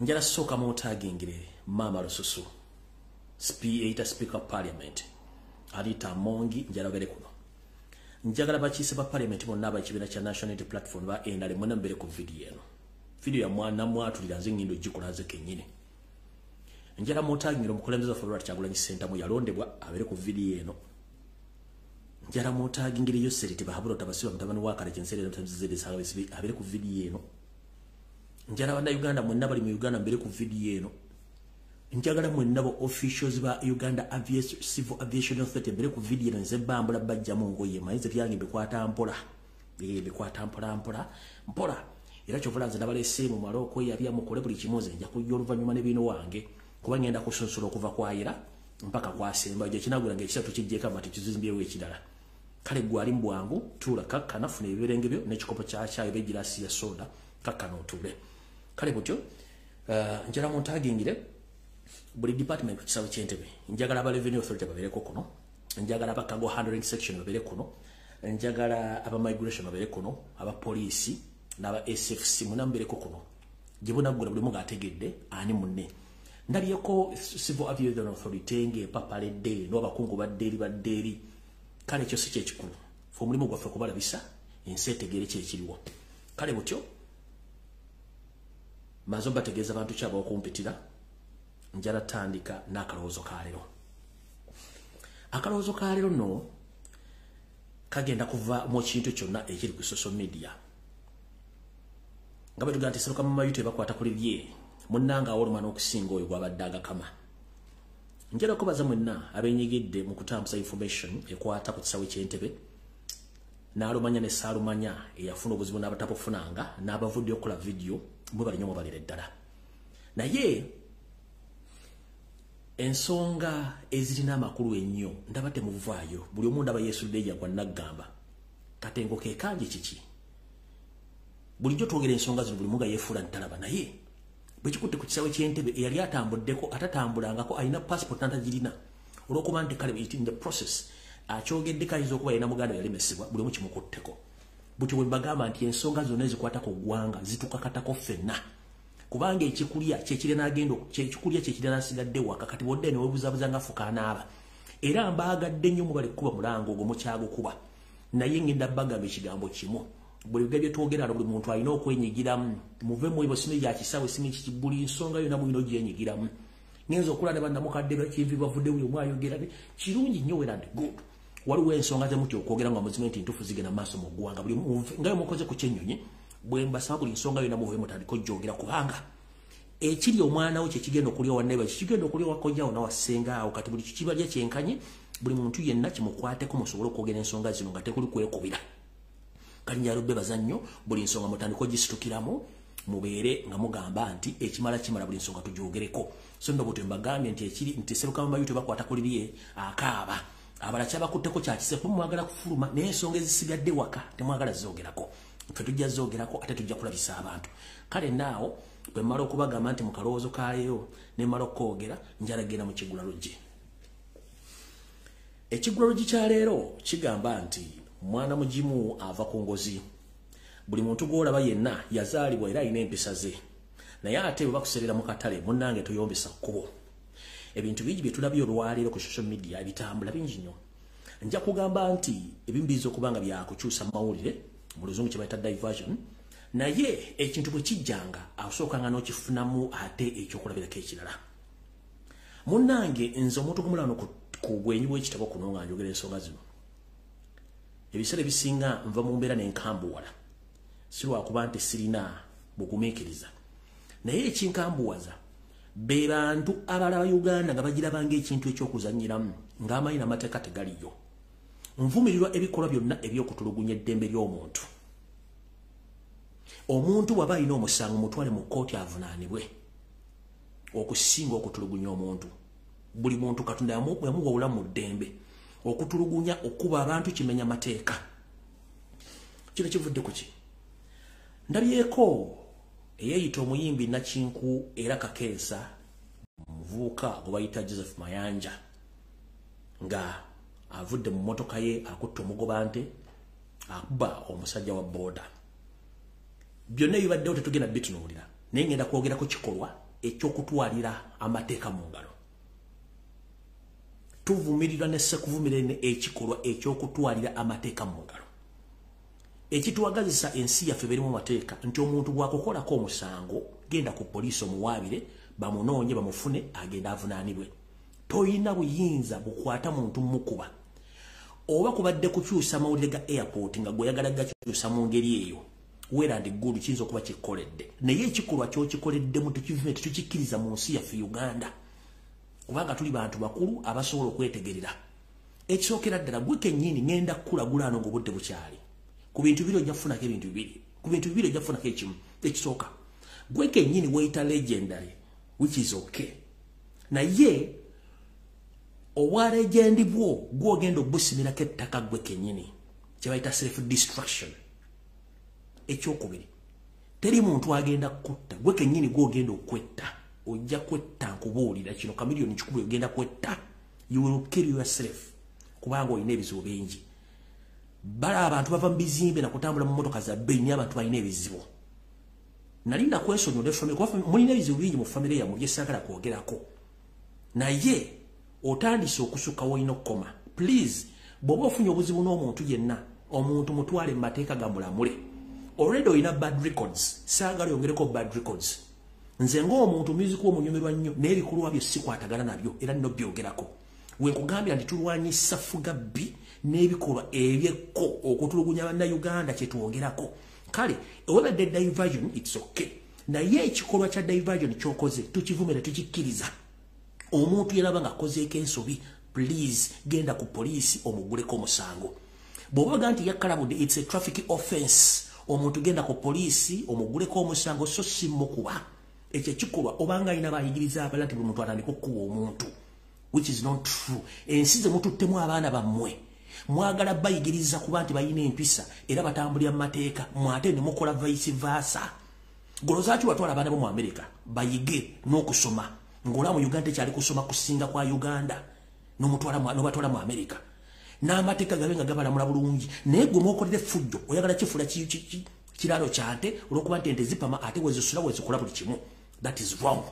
Njala sooka muntagingire Maama Lususu, eyita Speaker of Parliament Anita Amongi, njala bere kuno. Njagala bakiise ba Parliament bonna abakibiina kya National Unity Platform ba NRM mwena mbere ku vidiyo eno. Vidiyo ya mwana mwatulira nze ngindo gikola nze kennyini. Njala muntagingire omukulembeze waffe Robert Kyagulanyi Ssentamu yalondebwa abeere ku vidiyo eno. Njala muntagingire Yoseri Tibahabura Tabasiba mutabani wa Kale Kyensere abeere ku vidiyo eno. Njala bannayuganda Uganda mwenna bali mu Uganda mbere ku vidiyo eno. Njagala mwenna bo officials ba Uganda Aviation Civil Aviation Authority mbere ku vidiyo eno. Nze bambula bajja mu ngoye manyize byange bikwata mpola. Bikwata mpola mpola mpola. Era kyovula nze nabalese mu malo okweyabya mukole buli kimu nze nja kujja oluvannyuma ne bino wange kuba ngenda kusunsula okuva kwayira mpaka kwasemba gye kinagula ng'ekisatu kijjeeko amati kizimbyewo ekirala. Kale gwe ali mu bwangu tuula kakkana funa ebirenge byo n'ekikopo kya caayi oba egiraasi ya soda kakkana otuule. Kale butyo njala muntagingire buli department ku kisaawe ky'Entebbe. Njagala aba Revenue Authority babeereko kuno, njagala aba cargo handling section babeere kuno, njagala aba migration babeere kuno, aba poliisi n'aba SFC mwena mubeereko kuno. Gye bunaggula buli omu ng'ategedde ani munne. Ndabyeko Civil Aviation Authority ng'epapaledde n'abakungu badde eri badde eri. Kale ekyo si kyekikulu, fe omulimu gwaffe kubalabisa ensi etegeere kyekiriwo. Kale butyo maze obategeeza abantu ki ab'okumpitira. Njala tandika n'akalowoozo ka leero. Akalowoozo ka leero nno kagenda kuva mu kintu kyonna ekiri ku social media. Nga bwe tugamba nti Sseruka Mama Yuto bakwata ku libye, munnange awoloma n'okusinga oyo gw'abadde agakama. Njala okubaza mwenna abenyigidde mu kutambuza information ekwata ku kisaawe ky'Entebbe, n'alumanya ne saalumanya eyafuna obuzibu n'abatabufunanga n'abavudde okukola vidiyo, mwebale nnyo mwebalire ddala. Naye ensonga ezirina amakulu ennyo ndaba temuvaayo, buli omu ndaba yeesudde ejja gwa naggamba katengo ke kangi kiki. Bulijjo twogera ensonga zino buli omu nga yeefuula ntalaba, naye bwe kikutte ku kisaawe ky'Entebbe eyali atambuddeko atatambulangako alina passport n'atagirina olw'okuba nti kale in the process akyogeddeko ayinza okuba yalina muganda yalemesebwa, buli omu kimukutteko. Butyo bwe mbagamba nti ensonga zonna ezikwata ku ggwanga zitukakatako ffenna, kubanga ekikulya kyekirya n'agenda kyekikulya kyekirya n'asigadde waka. Kati bw'odda eno weebuzaabuza nga fuka anaaba. Era mbaagadde nnyo mubale kukuba mulango ogwo mukyagukuba, naye ngenda bagamba ekigambo kimu. Buli bwe twogera buli muntu alina okwenyigiramu, muve mu ebyo simu ya kisaawe simu kiki, buli nsonga yonna mulina ogyenyigiramu. Ngenza okulaba ne bannamukadde bakinvi bavudde buli omu ayogera kirungi nnyo, well and good. Waliwo ensonga ze mutya okwogera nga muzime nti ntuufu zigenda maaso mu ggwanga. Buli nga bwe mukoze ku kyennyonyi, bwe mbasaba buli nsonga yonna muve mutandike ogyogera, kubanga ekiri omwana wo kyekigenda okulya wanneba kikigenda okulya wakojjawo nawassenga awo. Kati buli kikibalya kyenkanye buli muntu yenna kimukwateko musobole okwogera ensonga zino nga tekuli kwekubira. Kale njala obbebaza nnyo, buli nsonga mutandike ogisitukiramu, mubeere nga mugamba nti ekimala kimala, buli nsonga tugyogereko. So nno butyo mbagambye nti ekiri nti Sseruka Mama Yuto bakwata ku libye akaaba, abala kyabakutteko kyakise kuba mwagala kufuluma, naye ensonga ezisigadde waka temwagala zoogerako. Ffe tujja zoogerako ate tujja kulabisa abantu. Kale naawo bwe mmala okubagamba nti mu kalowoozo ka leero ne mmala okukoogera, njala genda mu kiggulaluggi. Ekiggulaluggi kya leero kigamba nti mwana mugimu ava ku ngozi. Buli muntu gw'olaba yenna yazaalibwa era alina empisa ze, naye ate bwe bakuserera mu katale munnange toyombesa kkubo. Ebintu bingi bye tulabye olwaleero ku social media ebitambula bingi nnyo. Nja kugamba nti ebimu biyinza okuba nga byakukyusa mawulire, mu luzungu kye bayita diversion, naye ekintu bwe kijjanga asookanga n'okifunamu ate ekyokulabirako ekirala. Munnange nze omuntu gumulano ku bwenyi bw'ekitabo kuno nga njogera ensonga zino, ebiseera ebisinga nva mu mbeera n'enkambuwala, si lwakuba nti sirina bugumiikiriza, naye ekinkambuwaza be bantu abalaba Uganda nga bagirabanga ekintu eky'okuzannyiramu ng'amanyi n'amateeka tegaliyo. Nvumirirwa ebikolwa byonna eby'okutulugunya eddembe ly'omuntu. Omuntu bw'aba alina omusango mutwale mu kkooti avunaanibwe okusinga okutulugunya omuntu. Buli muntu Katonda yamuwa obulamu mu ddembe. Okutulugunya okuba abantu kimenya mateeka. Kino kivudde ku ki? Ndabyeko eyeeyita omuyimbi Nakinku era Kakeesa, muvubuka gwe bayita Joseph Mayanja, nga avudde mu mmotoka ye akutte omugobante akuba omusajja wa booda. Byonna ebibaddewo tetugenda bitunuulira, naye ngenda kwogerako kikolwa eky'okutwalira amateeka mu ngalo. Tuvumirira ne sekuvumirira ekikolwa eky'okutwalira amateeka mu ngalo. Ekituwagazisa ensi yaffe berimu amateeka nti omuntu bw'akukolako omusango genda ku poliisi omuwaabire, bamunoonye, bamufune, agenda avunaanibwe. Toyina buyinza bukwata muntu mukuba. Oba kubadde kukyusa mawulire ga airport nga gweyagala gakyusa mu ngeri eyo, well and good, kiyinza okuba kikoledde. Naye ekikolwa ky'okikoleddemu tukivume, tetukikkiriza mu nsi yaffe Uganda, kubanga tuli bantu bakulu abasobola okwetegerera. Ekisookera ddala, gwe kennyini ŋŋenda kukulagula ano ng'obudde bukyali. Ku bintu bibiri ojja kufunako ebintu bibiri. Ku bintu bibiri ojja kufunako ekimu. Ekisooka, gwe kennyini weeyita legendary, which is okay. Naye obwa legend bwo gw'ogenda obusimirako ettaka gwe kennyini, kye bayita self destruction. Ekyokubiri, teri muntu agenda kutta, gwe kennyini gw'ogenda okwetta. Ojja kwetta, nkubuulira kino, Chameleone kikubuli, ogenda kwetta. You will kill yourself, kubanga olina ebizibu bingi. Bala abantu bava mu bizimbe na kutambula mu motoka za bbeeyi, naye abantu balina ebizibu. Nali nakwesonyiwa ne family, kuba mulina ebizibu bingi mu famire yammwe bye kwogerako, naye otandise okusukka w'olina okukoma. Please, bw'oba ofunye obuzibu n'omuntu yenna, omuntu mutwale mu mateeka gamulamule. Already olina bad records, saagala oyongereko bad records. Nze ng'omuntu music w'omunyumirwa nnyo, naye ebikolwa byo sikwatagana nabyo era nno byogerako. Wenkugambira nti tulwanyisa fuga bbi n'ebikolwa ebyekko okutulugunya Bannayuganda kyetwongerako. Kale ewebadde diversion, it's okay, naye ekikolwa kya diversion kyokoze tukivumira, tukikkiriza. Omuntu yeraba ng'akozeeko ensobi, please genda ku poliisi omuguleko omusango. Bw'obaga nti yakkalabudde, it's a traffic offense. Omuntu genda ku poliisi omuguleko omusango, so si mukuba. Ekyo ekikolwa obanga alina bayigiriza abalala nti buli muntu atandika okukuba omuntu, which is not true. Ensi ze mututtemu abaana bammwe, mwagala bayigiriza kuba nti balina empisa era batambulira mu mateeka, mwate ne mukola vice versa. Golozaki watwala abaana bo mu Amerika bayige n'okusoma, ng'olaba mu Uganda tekyali kusoma kusinga kwa Uganda, n'obatwala mu Amerika n'amateeka gabe nga gabalamula bulungi. Naye gwe mwokolera effujjo, oyagala kifuula kiraalo kyante olw'okuba nti ente zipama ate wezisula wezikola buli kimu. That is wrong.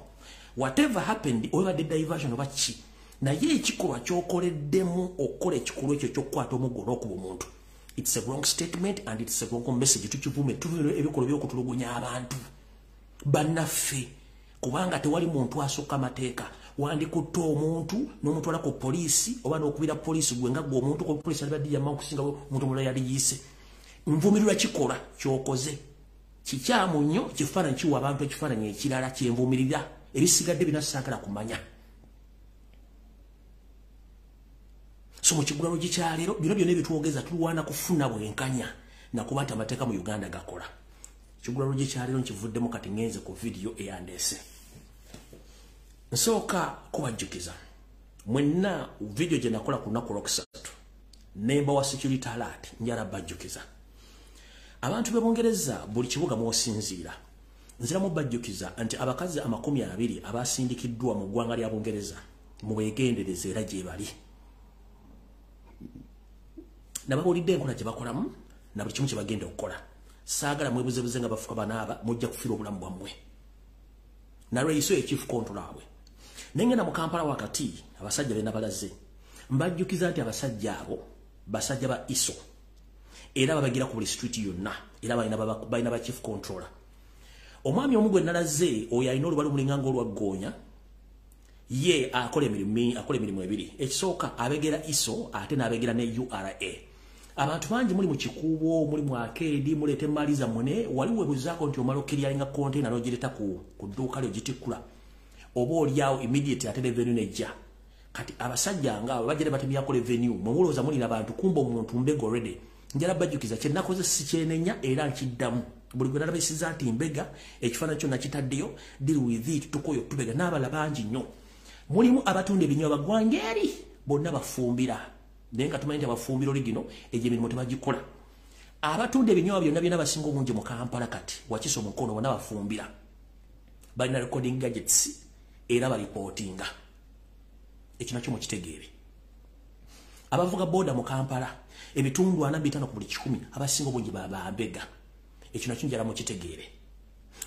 Whatever happened, obadde diversion oba ki, naye ekikolwa kyokoleddemu okukola ekikolwa ekyo ekyokukwata omuggo n'okuba omuntu, it's a wrong statement and it's a wrong message. Tukivume, tuvume ebikolwa by'okutulugunya abantu bannaffe, kubanga tewali muntu asukka mateeka. Wandikutta omuntu n'omutwala ku poliisi oba n'okubira poliisi, gwe nga gwe omuntu ku poliisi alibadde yamma okusinga omuntu omulala yali yiise. Nvumirira kikola kyokoze, kikyamu nnyo. Kifaananyi kiwa abantu ekifaananyi ekirala kyenvumirira. Ebisigadde bina saagala kumanya. So mu kigulalo gikyaleero, bino byonna ebitwogeza tulwana kufuna bwenkanya nakuba nti amateeka mu Uganda gakola. Kigulalo gikyaleero nkivuddemu, kati ngenze ku vidiyo eyandeese. Nsooka kubajjukiza mwenna vidiyo gye nakola ku lunaku olwokusatu nemba wa security alert. Njala bajjukiza abantu b'e Bungereza, buli kibuga mw'osinziira. Nziramu bajjukiza nti abakazi 20 abasindikiddwa mu ggwanga lya Bungereza mubeegendereze, era gye bali. Nababuulidde enkola gye bakolamu na buli kimu kye bagenda okukola. Saagala mwebuzebuze nga bafuka banaaba, mujja kufiira obulamu bwammwe. Nalweyiso ye chief controller abwe. Nengenda mu Kampala wakati, abasajja be nabalaze, mbajjukiza nti abasajja abo basajja ba ISO, era babagira ku buli street yonna, era balina ba chief controller. Omwami omu gwe nalaze, oyo alina olubali mulinga ng'olwa ggoonya, ye akola emirimu ebiri. Ekisooka, abegera ISO ate n'abegera ne URA. Abantu bangi muli mu Kikuubo, muli mu arcade, muleeta emaali zammwe, ne wali weebuzaako nti omala okukiryalinga container n'ogireta ku dduuka lyo gitikkula, oba oliawo immediate ate revenue nejja. Kati abasajja nga abo bajja batemyako revenue, mwe mulowooza mulina abantu, kumba omuntu mbega already. Njala bajjukiza kye nakoze si kyenenya era nkiddamu. Buli gwe nalabisiza nti mbega, ekifaananyi kyo nakitaddeyo, deal with it. Tukoyo tubega n'abalala bangi nnyo. Mulimu abatunda ebinywa bagwanga eri, bonna bafumbira, naye nga tumanyi nti abafumbira oligino egyo emirimu tebagikola. Abatunda ebinywa byonna byonna basinga obungi mu Kampala kati wakisa omukono, bonna bafumbira, balina recording gadgets era balipootinga. Ekyo nakyo mukitegeere. Abavuga boda mu Kampala, ebitundu 45 ku buli 100 abasinga obungi babambega. Ekyo nakyo njala mukitegeere.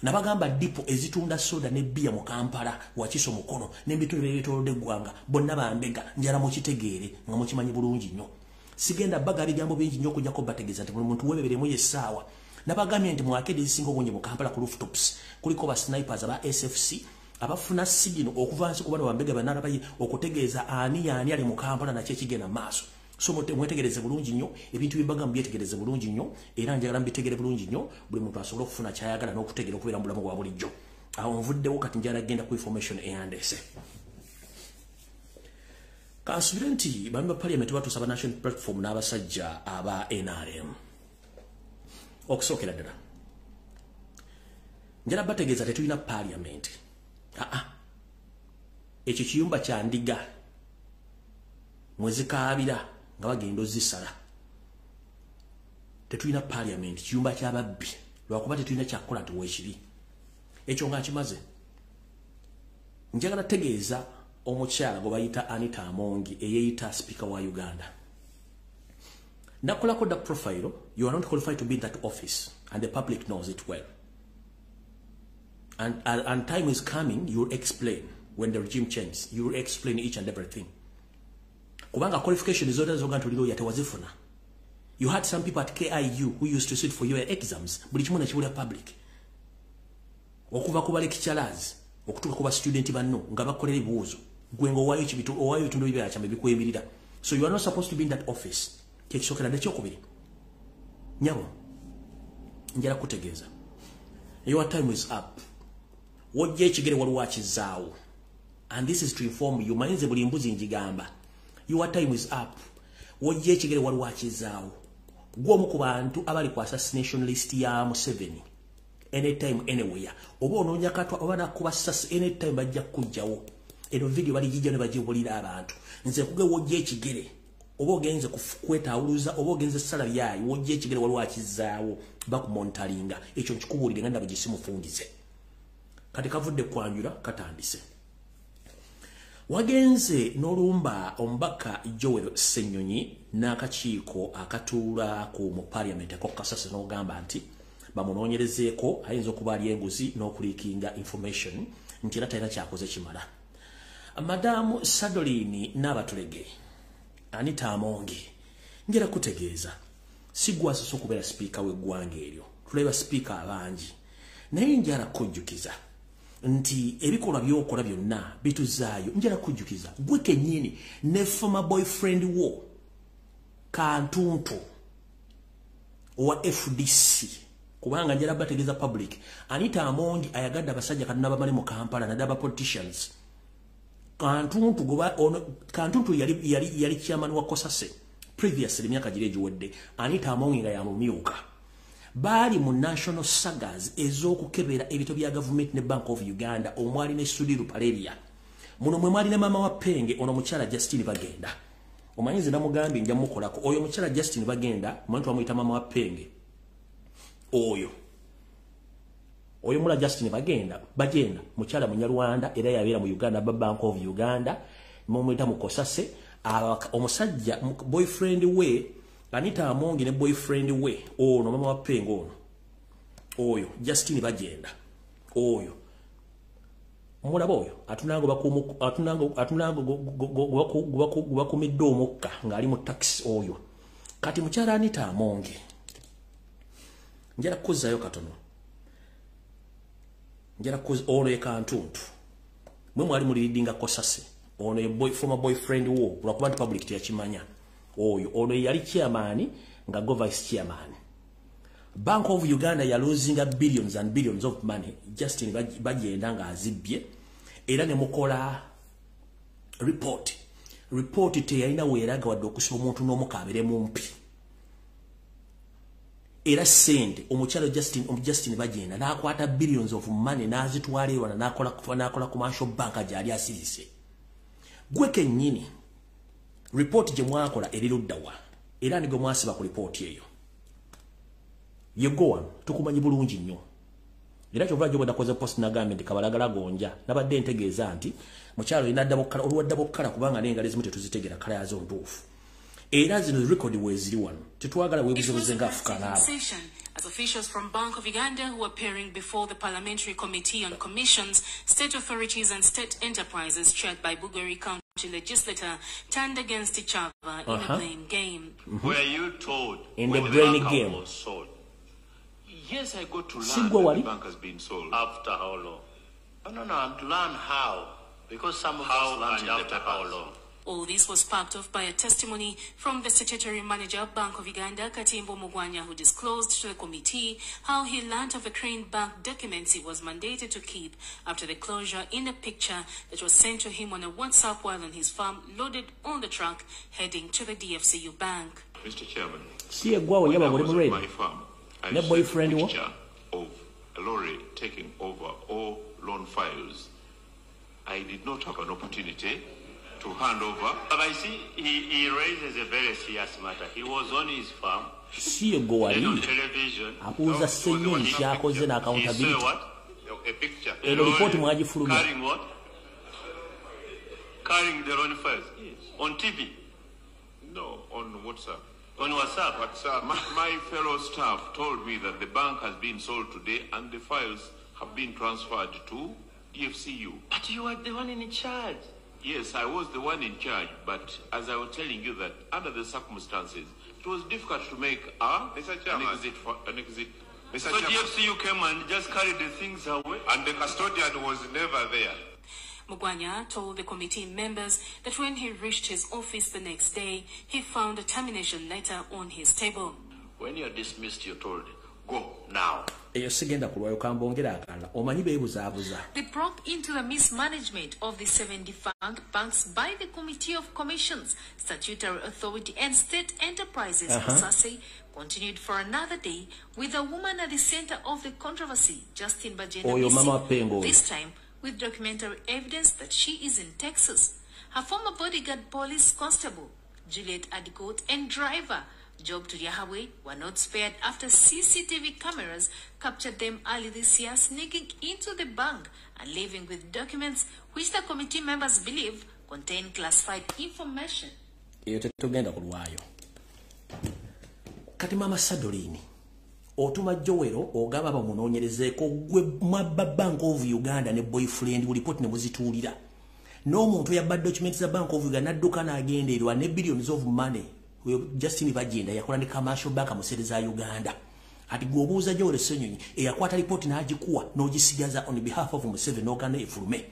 Nabagamba dipo ezitunda soda ne bbiya mu Kampala, Wakiso, Mukono n'ebitundu ebyetoolodde eggwanga bonna bambega. Njala mukitegeere nga mukimanyi bulungi nnyo. Sigenda baga bigambo bingi nnyo okujjako bategeeza nti buli muntu weebeeremu y'essaawa. Nabagambye nti mu arcade ezisinga obungi mu Kampala ku rooftops kuliko ba snipers aba SFC abafuna signal okuva nsi ku bano bambega bannalabaye okutegeeza ani yaani ali mu Kampala nakyo ekigenda mu maaso. So mwetegereze bulungi nnyo ebintu byembaga, mubyetegereze bulungi nnyo, era njagala mubitegere bulungi nnyo, buli muntu asobole okufuna kyayagala n'okutegeera okubeera mu bulamu bwa bulijjo. Awo nvuddewo, kati njala genda ku information eyandeese. Kansubire nti bami ba parliament batuusa ba National Platform n'abasajja aba NRM. Okusookera ddala njala bategeeza tetulina parliament. Aa, ekyo kiyumba kya ndiga mwezikaabira nga bagenda ozisala. Tetulina parliament, kiyumba kyababbi, lwakuba tetulina kyakukola nti weekiri. Ekyo nga kimaze, njagala tegeeza omukyala gwe bayita Anita Amongi eyeeyita Speaker wa Uganda. Nakolako da profile. You are not qualified to be in that office and the public knows it well, and time is coming, you will explain. When the regime changes, you will explain each and everything, kubanga qualification zonna zoga nti oliro tewazifuna. You had some people at KIU who used to sit for your exams. Buli kimu nekibulya public, okuva ku ba lecturers okutuuka ku ba student banno nga bakolera ebibuuzo, gwe nga owaayo owaayo ebitundu bibyakyama ebikwemirira. So you are not supposed to be in that office. Kyekisookera. Nekyokubiri, nyabo, njala kutegeeza your time is up. Wojja ekigere waliwo akizaawo, and this is to inform you. Mayinze buli mbuzi njigamba, your time is up. Wojja ekigere waliwo akizaawo. Gwomu ku bantu abali ku assassination list ya Museveni. Anytime, anywhere, oba onoonya katwa oba nakuba sasi, anytime bajja kukugjawo. Eno video baligijja ne bagibulira abantu. Nze kuge wojja ekigere, oba ogenze kwetawuluza oba ogenze sala byayi, wojja ekigere waliwo akizaawo, bakumontalinga. Ekyo nkikubuulire nga ndaba gisimufungize. Kati kavudde kwanjula katandise. Wagenze n'olumba omubaka Joel Ssenyonyi n'akakiiko akatuula ku mu parliament ako kasase, n'ogamba nti bamunoonyerezeeko, ayinza okuba ali enguzi n'okuleakinga information, nti era talina kyakoze kimala. Madamu Sadolini n'abatulege Anita Amongi, njera kutegeeza si gwasose okubeera sipiika w'eggwanga eryo. Tulaba sipiika abangi, naye njala kujjukiza nti ebikolwa by'okola byonna bituzaayo. Njala kujjukiza gwe kennyini ne former boyfriend wo Kantuntu owa FDC, kubanga njala bategeeza public, Anita Amongi ayagadde abasajja katonda bamale mu Kampala, naddala politicians. Kantuntu goba ono, Kantuntu yali chairman wa Kosase previously emyaka giri egiwedde, Anita Amongi nga yamumyuka. Baali mu national sagas ez'okukebera ebito bya gavumenti ne Bank of Uganda, omwali ne Sudhir Ruparelia. Muno mwe mwali ne mama wa Penge, ono mukyala Justine Bagenda. Omanyi nze namugambye nja mukolako oyo mukyala Justine Bagenda, omanyi twamuyita mama wa Penge. Oyo mula Justin Bagenda mukyala munyarwanda, era yabeera mu Uganda ba Bank of Uganda, mumuyita mukosase. Omusajja boyfriend we Anita Amongi ne boyfriend we ono mama wa Penge, ono oyo Justin Bagenda, oyo mulaba oyo atunanga gubakumidde omukka ng'ali mu taxi oyo. Kati mukyala Anita Amongi, njala kuzzayo katono, njala kuzza ono ye Kantuntu. Mwe mwali muliridinga Kosase. Ono ye former boyfriend wo, lwakuba nti public teyakimanya. Oyo ono yali chairman nga go vice chairman. Bank of Uganda ya losing billions and billions of money. Justin Bagenda nga azibbye, era ne mukola report. Report teyalina weeraga wadde okusiba omuntu n'omukaabere mumpi. Era sente omukyalo Justin Bagenda n'akwata billions of money n'azitwala e Rwanda, n'akola commercial bank gy'ali asirise. Gwe kennyini report gye mwakola eri luddawa? Era ni gwe mwasiba ku report eyo? Yego wano tukumanyi bulungi nnyo. Era kyova gyo bwe post nagambye nti kabalagala gonja, nabadde ntegeeza nti mukyalo olina oluwa double colour, kubanga n'engalo ezimu tetuzitegera colour yazo ntuufu. Era zino record weeziri wano, tetwagala weebuzebuze ng'afuka n'abo. As officials from Bank of Uganda who were appearing before the Parliamentary Committee on Commissions, State Authorities and State Enterprises, chaired by Bugweri County Legislator, turned against Tichaawa in a blame game. Were you told in the when blame the bank game was sold? Yes, I got to learn that the bank has been sold. After how long? No, no, I'm to learn how. Because some of how us learned and in the after how papers. long? All this was sparked off by a testimony from the statutory manager, Bank of Uganda, Katimbo Mugwanya, who disclosed to the committee how he learnt of the Crane Bank documents he was mandated to keep after the closure in a picture that was sent to him on a WhatsApp while on his farm, loaded on the truck heading to the DFCU bank. Mr. Chairman, si yeggwawo when I yaba ngoli was at mulwere my farm, I Ne saw boyfriend a wo? picture of a lorry taking over all loan files. I did not have an opportunity to hand over. But I see he raises a very serious matter. He was on his farm, si yegwe then on wali television. abuuza Ssenyonyi kyakoze He saw n'accountability. what? A picture. A Eno lorry lipooti mwagifulumya. Carrying what? Carrying the loan files. Yes. On TV, No, on WhatsApp. on WhatsApp. WhatsApp. My fellow staff told me that the bank has been sold today and the files have been transferred to DFCU. But you are the one in charge. Yes, I was the one in charge, but as I was telling you that under the circumstances, it was difficult to make Mr. an Chairman. exit. An exit. Mr. So Chairman, DFCU came and just carried the things away. and the custodian was never there. Mugwanya told the committee members that when he reached his office the next day, he found a termination letter on his table. When you're dismissed, you're told, go now. Eyo sigenda kulwayo kambongera akalala omanyi beebuzaabuza. The probe into the mismanagement of the 7 defunct banks by the Committee of Commissions, Statutory Authority and State Enterprises, COSASE, continued for another day with a woman at the center of the controversy, Justine Bagyenda Oyo Missy, Mama Pengo. this time with documentary evidence that she is in Texas. Her former bodyguard police constable, Juliet Adikot, and driver, Job Turyahabwe, were not spared after CCTV cameras captured them early this year sneaking into the bank and leaving with documents which the committee members believe contain classified information. Eyo tetugenda kulwayo. Kati Mama Sadolini otuma Joel ogaba bamunoonyerezeeko gwe mwabba Bank of Uganda ne boyfriend report ne muzituulira n'omuntu yabba documents za Bank of Uganda n'adduka n'agenderwa ne billions of money. Oyo Justin Bagyenda yakola ne Commercial Bank mu sente za Uganda. Ati gwe obuuza Joel Ssenyonyi eyakwata lipooti n'agikuwa n'ogisigaza on behalf of Museveni n'ogaana efulume.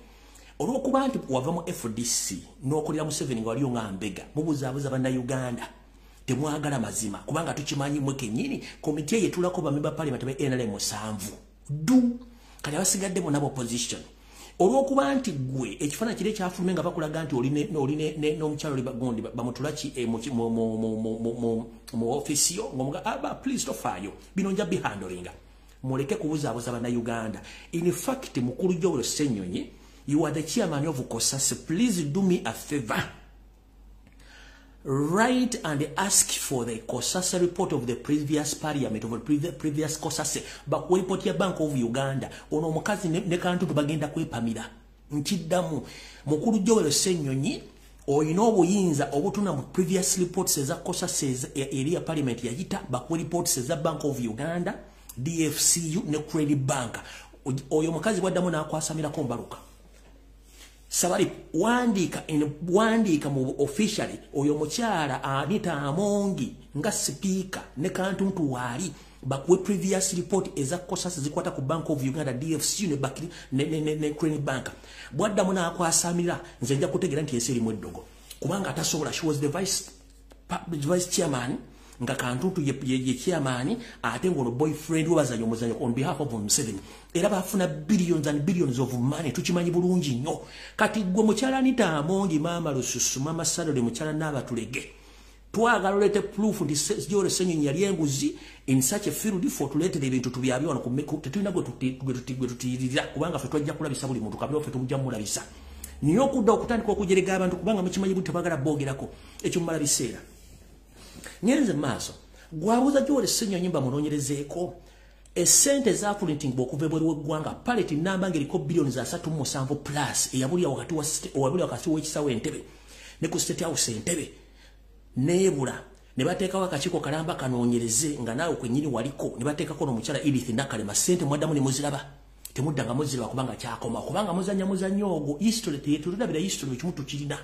Olw'okuba nti wava mu FDC n'okolera Museveni nga waliyo nga mbega, mubuzaabuza bannayuganda. Temwagala mazima kubanga tukimanyi mwe kennyini komiti eyetulako bamemba parliament ba NRM 7 du kati abasigadde bonna opposition. Olw'okuba nti gwe ekifaananyi kiri ekyafulume nga bakulaga nti oli n'omukyalo oli bagundi bamutulaki mu ofiisi yo ng'omuga please tofaayo bino nja bihandlinga. Muleke kubuzaabuza bannayuganda. In fact mukulu Joel Ssenyonyi, you are the chairman of COSASE, please do me a favor. Write and ask for the COSASE report of the previous parliament, of the previous COSASE. Bakuwa report ya Bank of Uganda. Ono omukazi ne kantu bagenda kwepamira. Nkiddamu. Mukulu Joel Ssenyonyi, oyina obuyinza obutuna mu previous reports eza COSASE eri ya parliament yayita, bakuwa reports eza Bank of Uganda, DFCU ne Credit Bank. Oyo omukazi bwaddamu n'akwasamirako mbaluka. Sabali wandika mu officially oyo mukyala Anita Amongi nga speaker ne kantuntu wali bakuwe previous report eza COSASE zikwata ku Bank of Uganda, DFCU ne Bakiri ne Credit Bank. Bwaddamu n'akwasamira nze nja kutegeera nti ensi erimu eddogo kubanga atasobola. She was the vice chairman nga kantuntu ye chairman ate ng'ono boyfriend we bazanyo omuzanyo on behalf of Museveni era bafuna billions and billions of money tukimanyi bulungi nnyo. Kati gwe mukyala Anita Amongi, Mama Lususu, Mama Sadole, mukyala N'abatulege, twagala olete proof nti Joel Ssenyonyi yali enguzi in such a field for tuleetera ebintu tubyabye wano tetulina gwe tutiirira kubanga ffe twajja kulabisa buli muntu kabira ffe tumujja mulabisa. Naye okudda okutandika okujerega abantu kubanga mukimanyi buti tebagala boogerako ekyo mumala biseera. Ngenze maaso gwabuuza Joel Ssenyonyi bamunoonyerezeeko essente ezaapulintingibwa okuva ebweru w'eggwanga paleti namba ng'eriko biliyoni za 37 plus eyabulira wakati w'ekisawo Entebbe ne ku State House Entebbe neebula. Ne bateekawo akakiiko kalamba kanoonyereze nga naawe kwennyini waliko, ne bateekako n'omukyala Edith Nakalema. Ssente mwaddamu ne muziraba, temuddanga muziraba kubanga kyakoma, kubanga muzannya muzannyo ogwo. History tetulabira, history ekimu tukirina.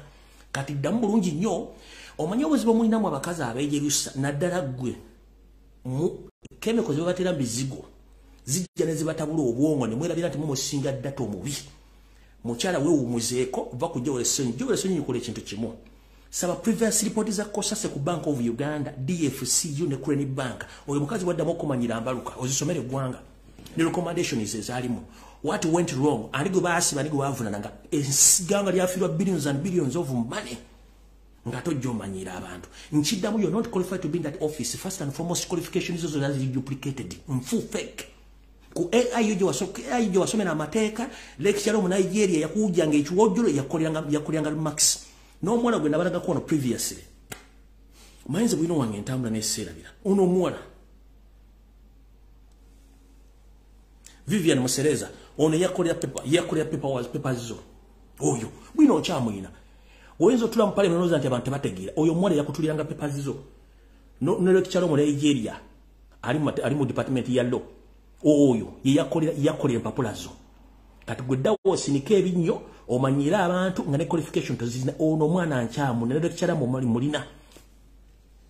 Kati ddamu bulungi nnyo omanye obuzibu mulinamu abakazi abeejerusa, naddala ggwe mu chemical ze babatera mu bizigo zijja ne zibatabula obwongo ne mwerabira nti mumusinga data omubi. Mukyala weewumuzeeko, va ku Joel Ssenyonyi. Joel Ssenyonyi kola ekintu kimu, saba previous report za Kosase ku Bank of Uganda, DFCU ne Crane Bank. Oyo mukazi waddamu okumanyira mbaluka, ozisomere eggwanga ne recommendations ezaalimu, what went wrong, ani gwe baasiba, ani gwe baavunana, eggwanga lyafiirwa billions and billions of money nga tojja omanyira abantu. Nkiddamu, you're not qualified to be in that office. First and foremost, qualifications zo zonna ziri duplicated, nfu, fake. Ku AIU gye wasomera amateeka, lecturer mu Nigeria yakujjanga ekiwojjolo, yakoleranga max n'omuwala gwe nabalagako ono previously. Mayinza bwino wange entambula neseerabira ono omuwala Vivian Musereza, ono yakolera paper, yakolera paper was papers zo. Oyo bwino okyamuyina, oyinza otula mu parliament olowooza nti abantu tebategeera. Oyo omuwala yakutuliranga papers zo no ne lecturer mu Nigeria ali mu department ya law. Oyo ye yakolera empapula zo. Kati gwe ddawo osinika ebinnyo omanyire abantu nga ne qualification tozirina. Ono omwana nkyamu ne lecturer mu mulina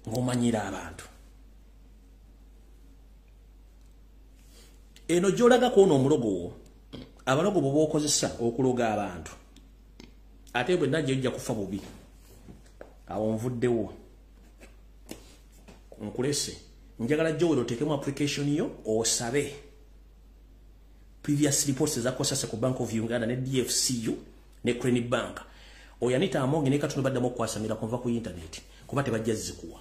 ng'omanyira abantu. Eno gy'olagako ono omulogo wo, abalogo bwe bookozesa okuloga abantu, ate bwe najja ojja kufa bubi. Awo nvuddewo, nkulese. Njagala Joel oteekemu application yo osabe previous reports eza Kosase ku Bank of Uganda ne DFCU ne Crane Bank. Oyo Anita Amonge ne Katonda baddamu okwasamira kunva ku internet kuba tebajja zikuwa.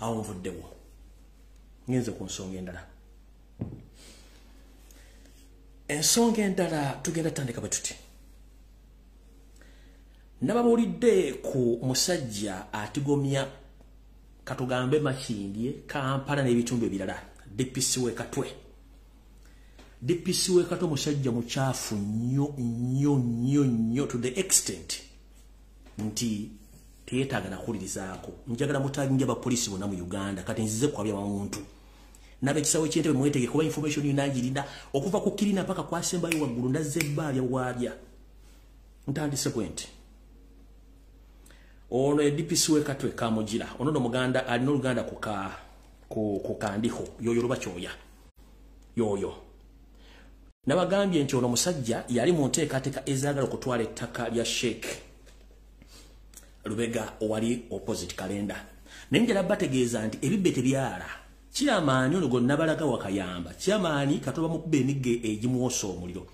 Awo nvuddewo, ngenze ku nsonga endala. Ensonga endala tugenda tandika bwe tuti. Nababuulidde ku musajja atigomya katugambe Makindye, Kampala n'ebitundu ebirala, DPC w'e Katwe. DPC w'e Katwe musajja mukyafu nnyo nnyo nnyo nnyo, to the extent nti teyeetaaga nakuwulirizaako. Njagala mutaginge abapoliisi bonna mu Uganda. Kati nzize kwabya muntu n'abekisawo ky'entebe mwetege kuba information yonna ngirina okuva ku kirina paka kwasembayo waggulu, ndazze ebbaabya waabya. Ntandise bwe nti ono e DPC w'e Katwe Kamugira, ono no muganda alina oluganda ku Kandiho, yoyo luba kyoya yoyo. Nabagambye nti ono musajja yali mu nteekateeka ezaagala okutwala ettaka lya Sheikh Lubega owali opposite kalenda, naye njala bategeeza nti ebibbe tebyala. Kyamaani ono gwe nabalaga wakayamba, kyamaani katoba mukuba emiggo egimuwosa omuliro,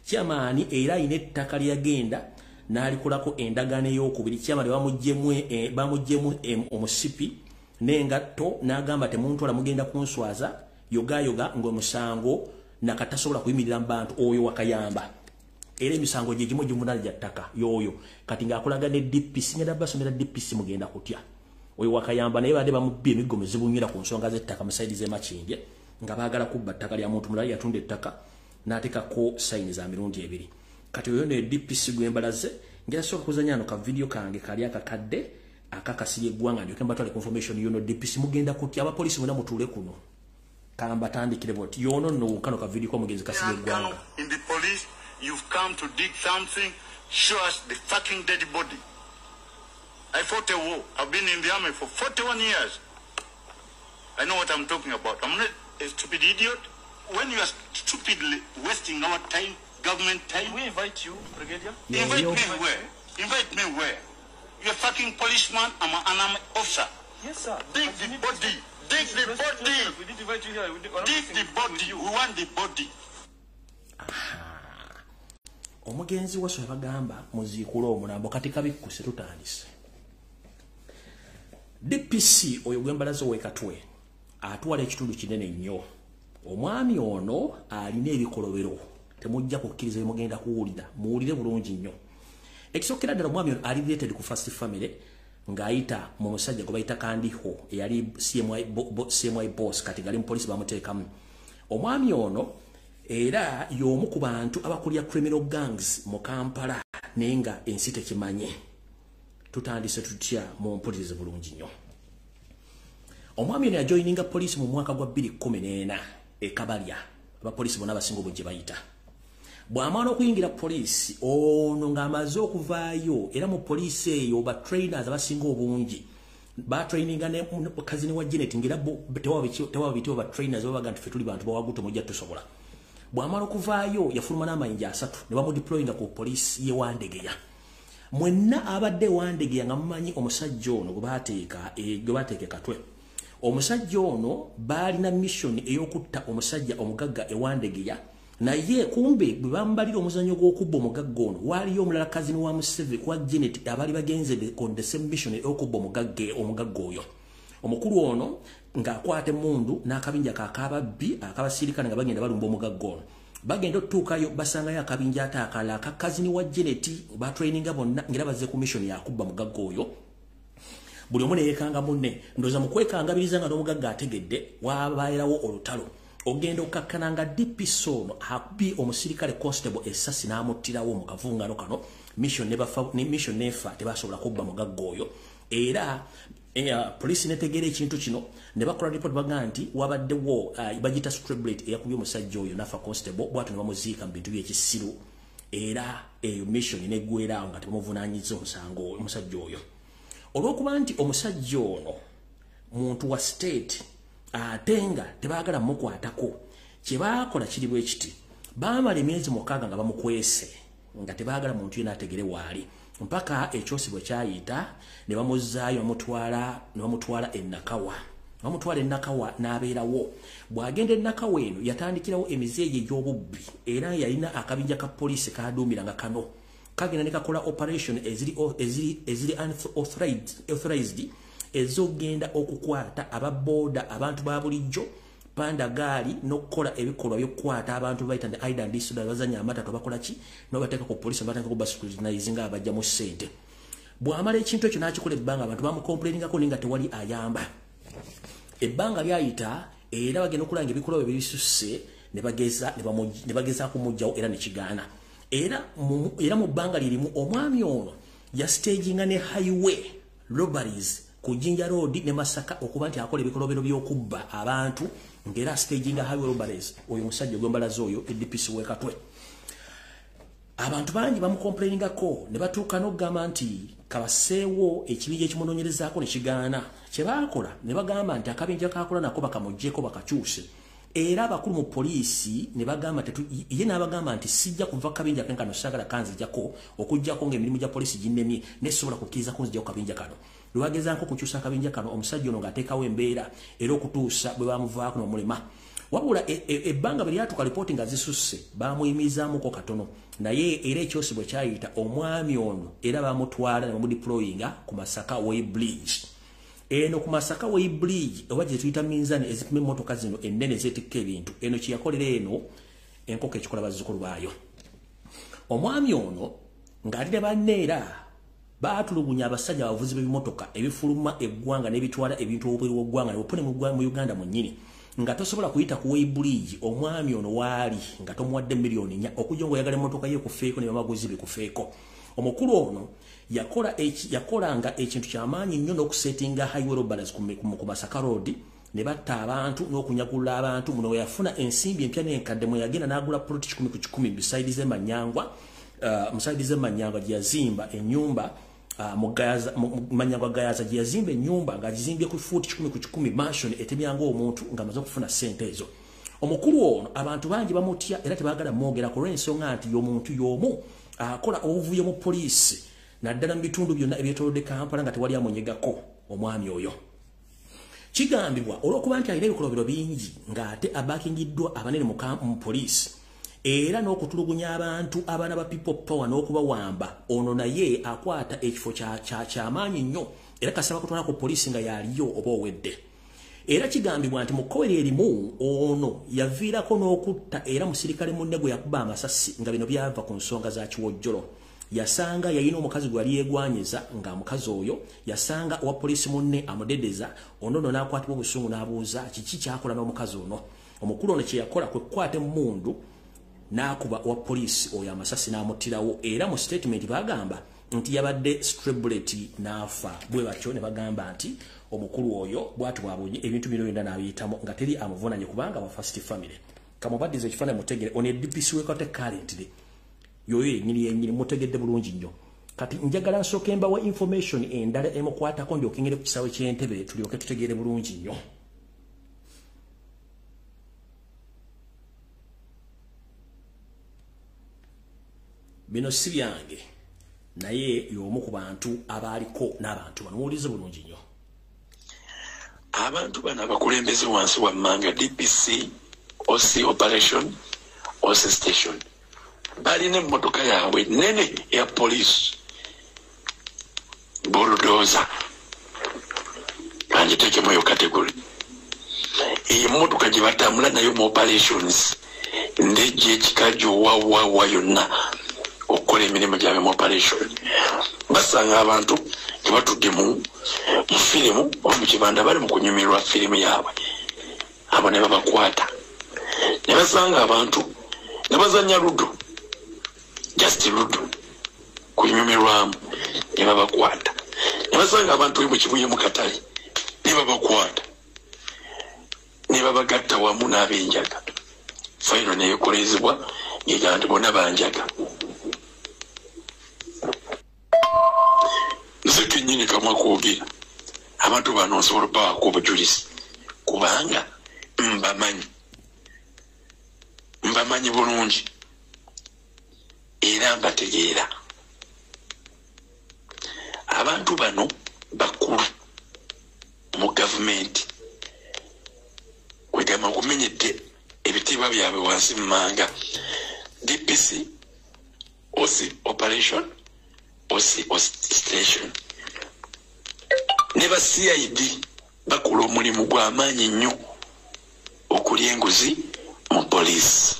kyamaani era alina ettaka lyagenda n'alikolako endagaano ey'okubiri. Kyamaani bamuggyemu omusipi n'engatto n'agamba temuntwala, mugenda kunswaza, yogayoga ng'omusango nakatasobola kuyimirira mu bantu. Oyo wakayamba era emisango gye gimu gimunaana gya ttaka yoyo kati ng'akolaga ne DPC. Ngenda basomera DPC, mugenda kutya. Oyo wakayamba naye badde bamubbye emiggo mizibunywera ku nsonga z'ettaka mu side z'e Makindye, nga baagala kubba ttaka lya muntu mulala, yatunda ettaka n'ateekako sayini za mirundi ebiri. Kati oyo ne DPC gwembalaze. Ngera sooka kuzannya ano ka video kange kali akakadde akakasirye eggwanga, ndyoke mbatwale ku information yono DPC. Mugenda kutya abapoliisi bonna mutuule kuno, kambatandikire bwoti yono nno kano ka video k'omugenzi Kasirye Eggwanga. In the police, you've come to dig something, show us the fucking dead body. I fought a war. I've been in the army for 41 years. I know what I'm talking about. I'm not a stupid idiot. When you are stupidly wasting our time, government time. We invite you, Brigadier. Yeah, Invite yo. me where? Invite me where? You're a fucking policeman. I'm an army officer. Yes, sir. Dig But the you need body. Dig the body. We did invite you here. We did, we're not Dig wasting the time body. with you. We want the body. Omugenzi waso yabagamba muziikule omulambo. Kati kabikkuse, tutandise. DPC oyo gwembalaze ow'e Katwe atwala ekitundu kinene nnyo. Omwami ono alina ebikolobero, temujja kukkiriza bye mugenda kuwulira, muwulire bulungi nnyo. Ekisookera ddala, omwami ono ali related ku First Family ng'ayita mu musajja gwe bayita Kandiho eyali CMI, CMI boss, kati gali mu polisi bamuteekamu. Omwami ono era y'omu ku bantu abakulira criminal gangs mu Kampala, naye nga ensi tekimanye. Tutandise tutya? Mumpulirize bulungi nnyo. Omwami ono yajoininga poliisi mu mwaka gwa 2014 e Kabalya, abapoliisi bonna abasinga obungi bayita. Bw'amala okuyingira poliisi ono ng'amaze okuvaayo, era mu poliisi eyo ba trainers abasinga obungi batraininga ne cousin wa Janet, ngira tewa bitiwa ba trainers babaga nti ffe tuli bantu bawaguto mujja tusobola. Bw'amala okuvaayo yafuluma n'amayinja 3 ne bamudeployinga ku poliisi ye Wandegeya. Mwenna abadde Wandegeya nga mumanyi omusajja ono gwe baateeka Katwe. Omusajja ono baalina mission ey'okutta omusajja omugagga e Wandegeya, naye kumbe bwe bambalira omuzannyo gw'okubba omugagga ono waaliyo omulala cousin wa Museveni kwa Janet abaali bagenze on the same mission ey'okubba omugagga oyo. Omukulu ono ng'akwata emmundu n'akabinja kakababbi akabasirikale nga bagenda balumba omugagga ono. Bagenda otuukayo basangayo akabinja ate akalala aka cousin wa Janet, batraininga bonna ng'era bazze ku mission yakubba mugagga oyo. Buli omu ne yeekanga munne, ndowooza mu kwekangabiriza nga n'omugagga ategedde wabaerawo olutalo. Ogenda okkakkana nga DPC ono akubye omusirikale constable essasi n'amuttirawo mu kavungano kano. Mission nefa, tebasobola kubba mugagga oyo. Era poliisi netegeera ekintu kino ne bakola report baga nti wabaddewo bagita stray bullet eyakubye omusajja oyo nafa constable, bw'atyo ne bamuziika mu bintu by'ekisiru. Era eyo mission neggwerawo nga tebamuvunaanyizza omusango omusajja oyo. Olw'okuba nti omusajja ono muntu wa state ate nga tebaagala mukwatako, kye baakola kiri bwe kiti: baamala emyezi 6 nga bamukwese nga tebaagala muntu yenna ategere waali, mpaka ekyosi bwe kyayita ne bamuzzaayo ne bamutwala e Nakawa. Bamutwala e Nakawa n'abeerawo. Bw'agenda e Nakawa eno yatandikirawo emizeeyi egy'obubbi, era yalina akabinja ka poliisi k'aduumira nga kano kagenda ne kakola operation eziri unauthorized ezogenda okukwata ababooda, abantu ba bulijjo, panda gaali, n'okukola ebikolwa by'okukwata abantu bayita ne Aidan Disorder, bazanya amata tobakola ki n'obateeka ku poliisi, bateeka ku bascrutinize nga abajjamu ssente. Bw'amala ekintu ekyo n'akikola ebbanga, abantu bamucomplainingako naye nga tewali ayamba. Ebbanga lyayita era bagenda okulanga ebikolwa bye bisusse ne bagezaako kumuggyawo era ne kigaana. Era mu bbanga lirimu omwami ono yastaginga ne highway robberies ku Jinja Road ne Masaka, okuba nti akola ebikolobero by'okubba abantu, ng'era staginga highway robberies. Oyo omusajja gw'embalaza oyo DPC w'e Katwe. Abantu bangi bamucomplainingako ne batuuka n'okugamba nti kabaseewo ekibinja ekimunoonyerezaako ne kigaana. Kye baakola ne bagamba nti akabinja kaakola nako bakamuggyeko bakakyuse. Era abakulu mu poliisi ne bagamba ye n'abagamba nti sijja kuva kabinja kano, saagala kanzijjako okuggyako ng'emirimu gya poliisi ginnemye, nesobola kukkiriza kunzijjako kabinja kano. Lwe bagezaako okukyusa akabinja kano, omusajja ono ng'ateekawo embeera era okutuusa bwe bamuvaako n'omulema. Wabula ebbanga bwe lyatuuka lipooti nga zisusse, bamuyimizaamuko katono, naye era ekyosi bwe kyayita omwami ono era bamutwala ne bamudeployinga ku Masaka Way Bridge. Eno ku Masaka Way Bridge oba gye tuyita minzaani ezipima emmotoka zino ennene ezeetikka ebintu, eno kye yakolera eno enkoko ekikola bazzukulu baayo. Omwami ono ng'ali ne banne era baatulugunya abasajja abavuzi b'ebimotoka ebifuluma eggwanga n'ebitwala ebintu obweru w'eggwanga nebupone mu Uganda mwennyini, nga tosobola kuyita ku Way Bridge omwami ono waali nga tomuwadde 4 million okujja ng'oyagala emmotoka ye kufeeko ne bamaguzi be kufeeko. Omukulu ono yakolanga ekintu kyamaanyi nnyo n'okusetinga highway robberies ku Masaka Road, ne batta abantu n'okunyagulula abantu. Muno yafuna ensimbi empya n'enkadde mwe yagenda n'agula plot 100 ku 100 beside Manyangwa, musaidize Manyangwa gye yazimba ennyumba, Manyangwa Gayaza gye yazimba ennyumba ng'agizimbye ku fuuti 100 ku 100 mansion etemyanga omuntu ng'amaze okufuna ssente ezo. Omukulu ono abantu bangi bamutya era tebaagala mwogerako olw'ensonga nti y'omuntu y'omu akola obuvuyo mu poliisi naddala mu bitundu byonna ebyetoolodde Kampala nga tewali amunyegako omwami oyo. Kigambibwa olw'okuba nti alina ebikolobero bingi ng'ate abakingiddwa abanene mu poliisi era n'okutulugunya abantu abaana ba People Power n'okubawamba, ono naye akwata ekifo kyamaanyi nnyo era kasaba kutwala ku poliisi nga yaliyo oba owedde. Era kigambibwa nti mu kkowe erimu ono yaviirako n'okutta era musirikale munne gwe yakuba amasasi, nga bino byava ku nsonga za kiwojjolo. Yasanga yalina omukazi gwe yali yeegwanyiza, nga mukazi oyo yasanga owa poliisi munne amudedeza, ono nno n'akwatibwa obusungu n'abuuza kiki kyakola n'omukazi ono. Omukulu ono kye yakola kwe kukwata emmundu n'akuba owa poliisi oyo amasasi n'amuttirawo. Era mu statement bagamba nti yabadde stray bullet n'afa. Bwe batyo ne bagamba nti omukulu oyo bw'ati bw'abonye ebintu bino byonna n'abiyitamu nga teri amuvunanye kubanga wa first family. Kamubaddize ekifaananyi mutegere ono DPC w'e currently yoyo yennyini yennyini mutegedde bulungi nnyo. Kati njagala nsooke mbawa information endala emukwatako ndyoke ngende ku kisaawe ky'Entebbe tulyoke tutegeere bulungi nnyo. Bino si byange naye y'omu ku bantu abaaliko n'abantu bano, muwulize bulungi nnyo. Abantu bano abakulembeze wansi wammanga DPC, OC operation, OC station balina emmotoka yaabwe nene ya poliisi bulldozer, bangitekemu eyo category. Eyo emmotoka gye batambula nayo mu operations ndejja ekikajjo wawawa yonna okukola emirimu gyabwe mu operation. Basanga abantu tebatudde mu firimu oba mu kibanda bali mu kunyumirwa firimu yaabwe, abo ne babakwata. Ne basanga abantu ne bazannya ludo, just ludo kunyumirwamu, ne babakwata. Ne basanga abantu mu Kibuye mu katale ne babakwata, ne babagatta wamu n'ab'enjaga. Fayiro neekolezebwa ng'egamba nti bonna banjaga. Nze kennyini kamwa kwogera abantu bano nsobola obbawaako obujulizi kubanga mbamanyi, mbamanyi bulungi era mbategeera. Abantu bano bakulu mu gavumenti, kwegamba nkumenyedde ebitiibwa byabwe wansi mmanga. DPC, OC operation, OC station ne ba CID bakola omulimu gw'amaanyi nnyo okulya enguzi mu poliisi.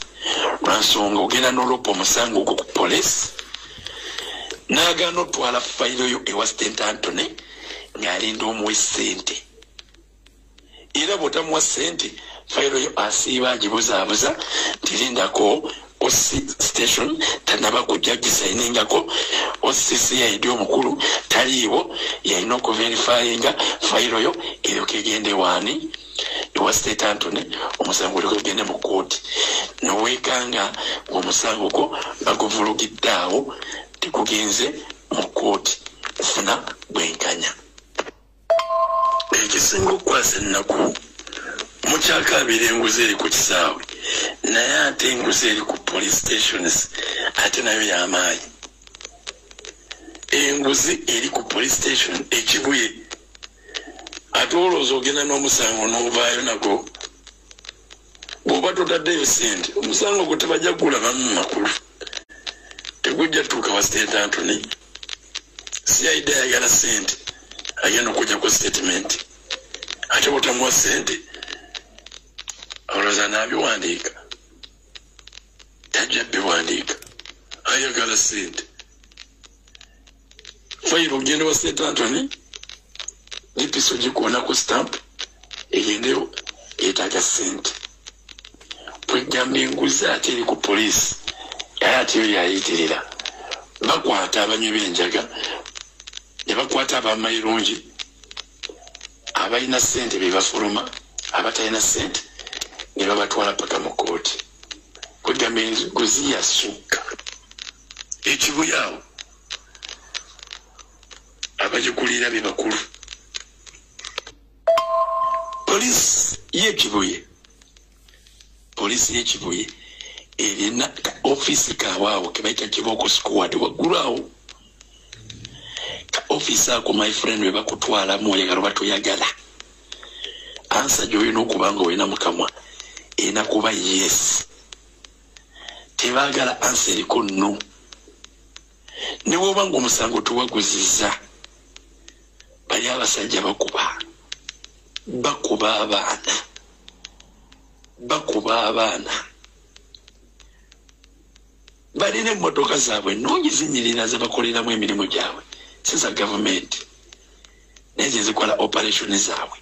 Lwansonga ogenda n'olwopa omusango ogwo ku poliisi n'agaana otwala fayiro yo ewa St Anthony ng'alinda omuwe ssente, era bw'otamuwa ssente fayiro yo asiiba agibuzaabuza nti lindako OC station tanaba kujja gisayiningako, OC CID omukulu taliiwo yalina okuverifyinga fayiro yo eryoke egende waani ewa St Anthony, omusango olyoke ogende mu kkooti. Noweekanga ng'omusango gwo baguvulugidde awo tekugenze mu kkooti kufuna bwenkanya. Ekisinga okukwasa ennaku mukyakaabira enguzi eri ku kisaawe, naye ate enguzi eri ku police stations ate nayo y'amaanyi. Enguzi eri ku police station e Kibuye, ate olowooza ogenda n'omusango n'ovaayo nagwo, bw'oba totaddeyo ssente omusango gwo tebajja kugulabamu makulu, tegujja tuuka wa St Anthony. CID ayagala ssente agenda okujjako statement, ate bw'otamuwa ssente olowooza n'abiwandiika, tajja biwandiika, ayagala ssente. Fayiro ogenda wa St Anthony, DPC ogikuonako stamp egendeyo yeetaaga ssente. Kwegamba enguzi ate eri ku poliisi naye ate yo yayitirira. Bakwata abanywi b'enjaga ne bakwata abamayirungi, abalina ssente be bafuluma, abatalina ssente ne babatwala paka mu kkooti. Kwegamba enguzi yasukka ekibuye awo abagikulira be bakulu. Poliisi y'e Kibuye, poliisi y'e Kibuye erina ka ofiisi kaabwe ke bayita Kibooko Squad waggulu awo. Ka ofiisi ako my friend we bakutwalamu oyagala oba toyagala, answer gy'olina okuba nga olina mu kamwa erina kuba yes. Tebaagala answer eriko no. Ne bw'oba ng'omusango tuwaguzizza, bali abasajja bakuba, bakuba abaana, bakuba abaana. Balina emmotoka zaabwe ennungi zinyirira ze bakoleramu emirimu gyabwe, si za gavumenti, naye ze zikola operation zaabwe.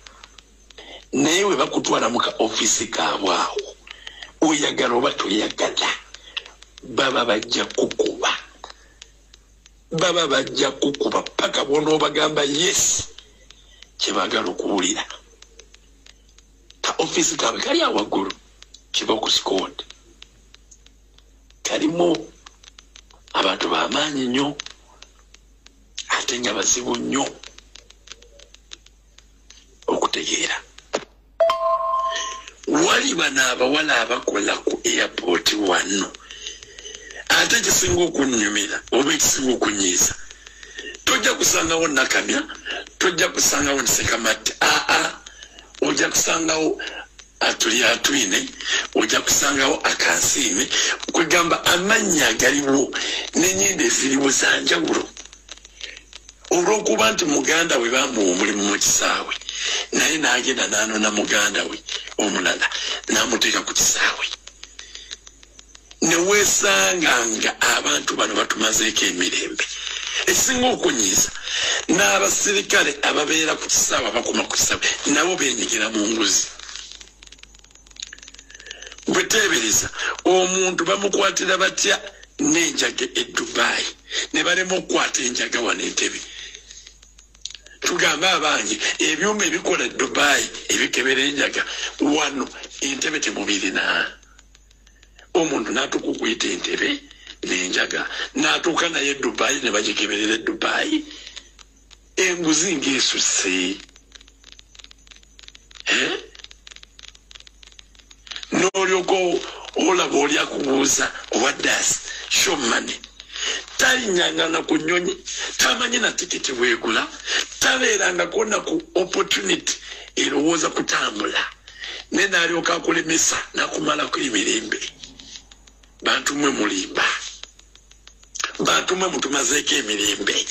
Naye we bakutwala mu ka ofiisi kaabwe awo, oyagala oba toyagala, baba bajja kukuba, Baba bajja kukuba paka bw'onoobagamba yes kye baagala okuwulira. Ka ofiisi kaabwe kali awo waggulu kiba ku squad. Kalimu abantu b'amaanyi nnyo ate nga bazibu nnyo okutegeera. Wali bano abawala abakola ku airport wano, ate ekisinga okunnyumira oba ekisinga okunyiiza, tojja kusangawo Nakamya, tojja kusangawo Nsekamatte, aa ojja kusangawo Atuli Atwine, ojja kusangawo Akansiime. Kwegamba amannya agaliwo n'ennyinda eziriwo za njawulo. Olw'okuba nti muganda we bamuwa omulimu mu kisaawe, naye n'agenda n'anona muganda we omulala n'amuteeka ku kisaawe. Ne weesanga nga abantu bano batumazeeko emirembe. Ekisinga okunyiiza, n'abasirikale ababeera ku kisaawe abakuma ku kisaawe nabo beenyigira mu nguzi. Bweteebereza omuntu bamukwatira batya n'enjaga e Dubai ne balema okukwata enjaga wano Entebbe. Tugamba abange ebyuma ebikola e Dubai ebikebera enjaga wano Entebbe temubirina. Omuntu n'atuuka okuyita Entebbe n'enjaga n'atuuka naye e Dubai ne bagikeberera e Dubai. Enguzi ng'esusse. N'olyoka olaba oli akubuuza owa dasi show money. Talinnyangana ku nnyonyi, tamanyi na tikiti bwegula, tabeerangako na ku opportunity erowooza kutambula, naye n'alyoka akulemesa n'akumalako emirembe. Bantu mmwe mulimba, bantu mmwe mutumazeeko emirembe,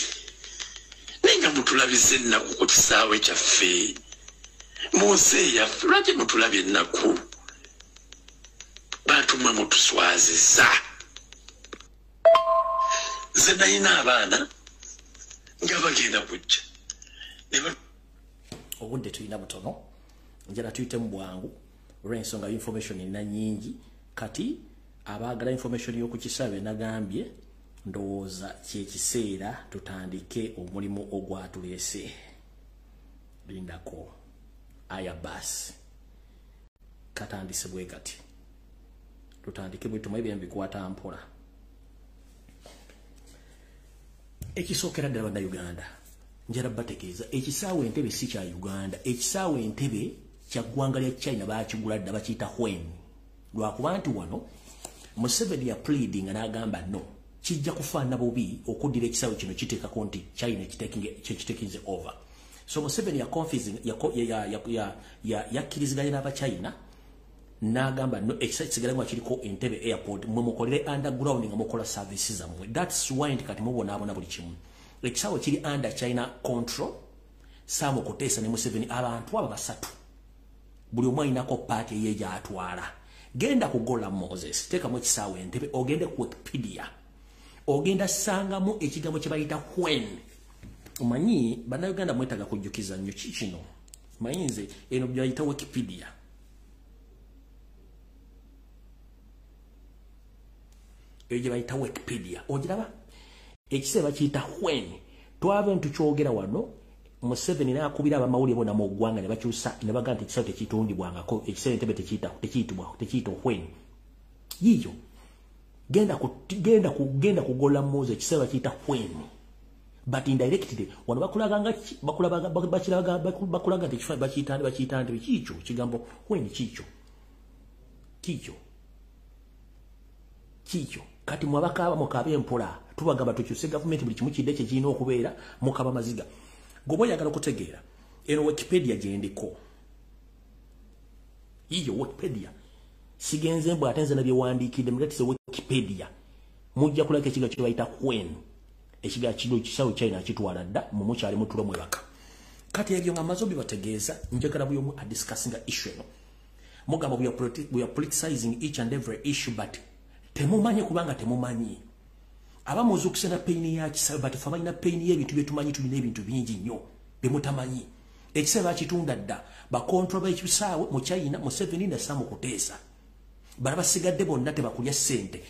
naye nga mutulabiza ennaku ku kisaawe kyaffe mu nsi eyaffe. Lwaki mutulabye ennaku? Bantu mmwe mutuswazizza. Nze nalina abaana nga bagenda kujja. Obudde tulina butono, njala tuyitemu bwangu olw'ensonga information erina nnyingi. Kati abaagala information y'oku kisaawe nagambye ndowooza kyekiseera tutandike omulimu ogwatuleese. Lindako aya basi katandise bwe kati tutandike bwe tumaye bikwata mpola. Ekisookera ddala bannayuganda njala bategeeza ekisaawe Entebbe si kya Uganda. Ekisaawe Entebbe kya ggwanga lya China, baakigula dda, bakiyita Hwen. Lwakuba nti wano Museveni ya pleading n'agamba no, kijja kufaanana bubi okuddira ekisaawe kino kiteekako nti China kitekinze over. So Museveni yakkiriziganya n'Abachina n'agamba no, ekisaawe kisigale nga kiriko Entebbe airport, mwe mukolere underground nga mukola services zammwe. That's why nti kati mubonaabona buli kimu. Ekisaawe kiri under China control. Sam Kutesa ne Museveni abantu abo basatu buli omu alinako paati eye gy'atwala. Genda ku Gola Moses, teekamu ekisaawe Entebbe, ogende ku Wikipedia, ogenda sangamu ekigambo kye bayita when. Omanyi bannayuganda mwetaaga kujjukiza nnyo ki kino. Manyi nze eno byayita Wikipedia. Eyo gye bayita Wikipedia ogiraba ekiseera bakiyita when. Twava ntukyogera wano Museveni n'akubira abamawulire bonna mu ggwanga ne bakyusa ne bagamba nti ekisaawe tekitundibwangako, ekisaawe Entebbe tekiyitibwa when. Yiyo genda ku Gola Moses, ekisaawe bakiyita when, but indirectly wano bakulaga nti ekifaananyi bakiyita nti kiikyo kigambo when kiikyo kiikyo kiikyo. Kati mwabakaaba mukaaba empola, tubagamba tukyuse gavumenti buli kimu kidde kye kirina okubeera, mukaba maziga. Goba oyagala okutegeera eno Wikipedia gyendiko. Yiyo Wikipedia sigenze mbw ate nze nabyewandiikidde muletise Wikipedia, mujja kulako ekigambo kye bayita when. Ekigambo kino kisaawe China kitwala dda, mwe mukyali mutulo mwebaka. Kati ebyo nga maze obibategeeza, njagala buli omu adiscussinga issue eno. Mugamba we are politicizing each and every issue, but temumanyi kubanga temumanyi. Abamuzuukuse na pain ya kisaawe, but ffe abalina pain y'ebintu bye tumanyi tulina ebintu bingi nnyo bye mutamanyi. Ekisaawe bakitunda dda, bakontrol b'ekisaawe mu China, Museveni ne Sam Kutesa. Bala basigadde bonna tebakulya ssente.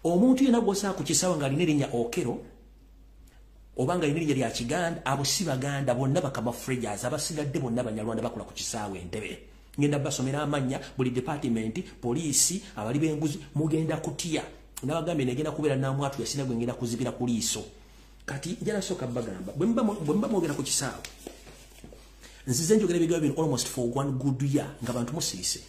Omuntu yenna gw'osanga ku kisaawe ng'alina erinnya Okero, Obanga erinnya lya Kiganda, abo si Baganda, bonna bakamafrejas, abasigadde bonna Banyarwanda bakola ku kisaawe Entebbe. Ngenda basomera amannya buli department, poliisi, abali b'enguzi, mugenda kutya. Nabagambye negenda kubeera namwatu yasina gwe ngenda kuzibira ku liiso. Kati njala sooka bagamba bwe mba mwogera ku kisaawe, nzize njogera ebigambo bino almost for one good year nga bantu musirise.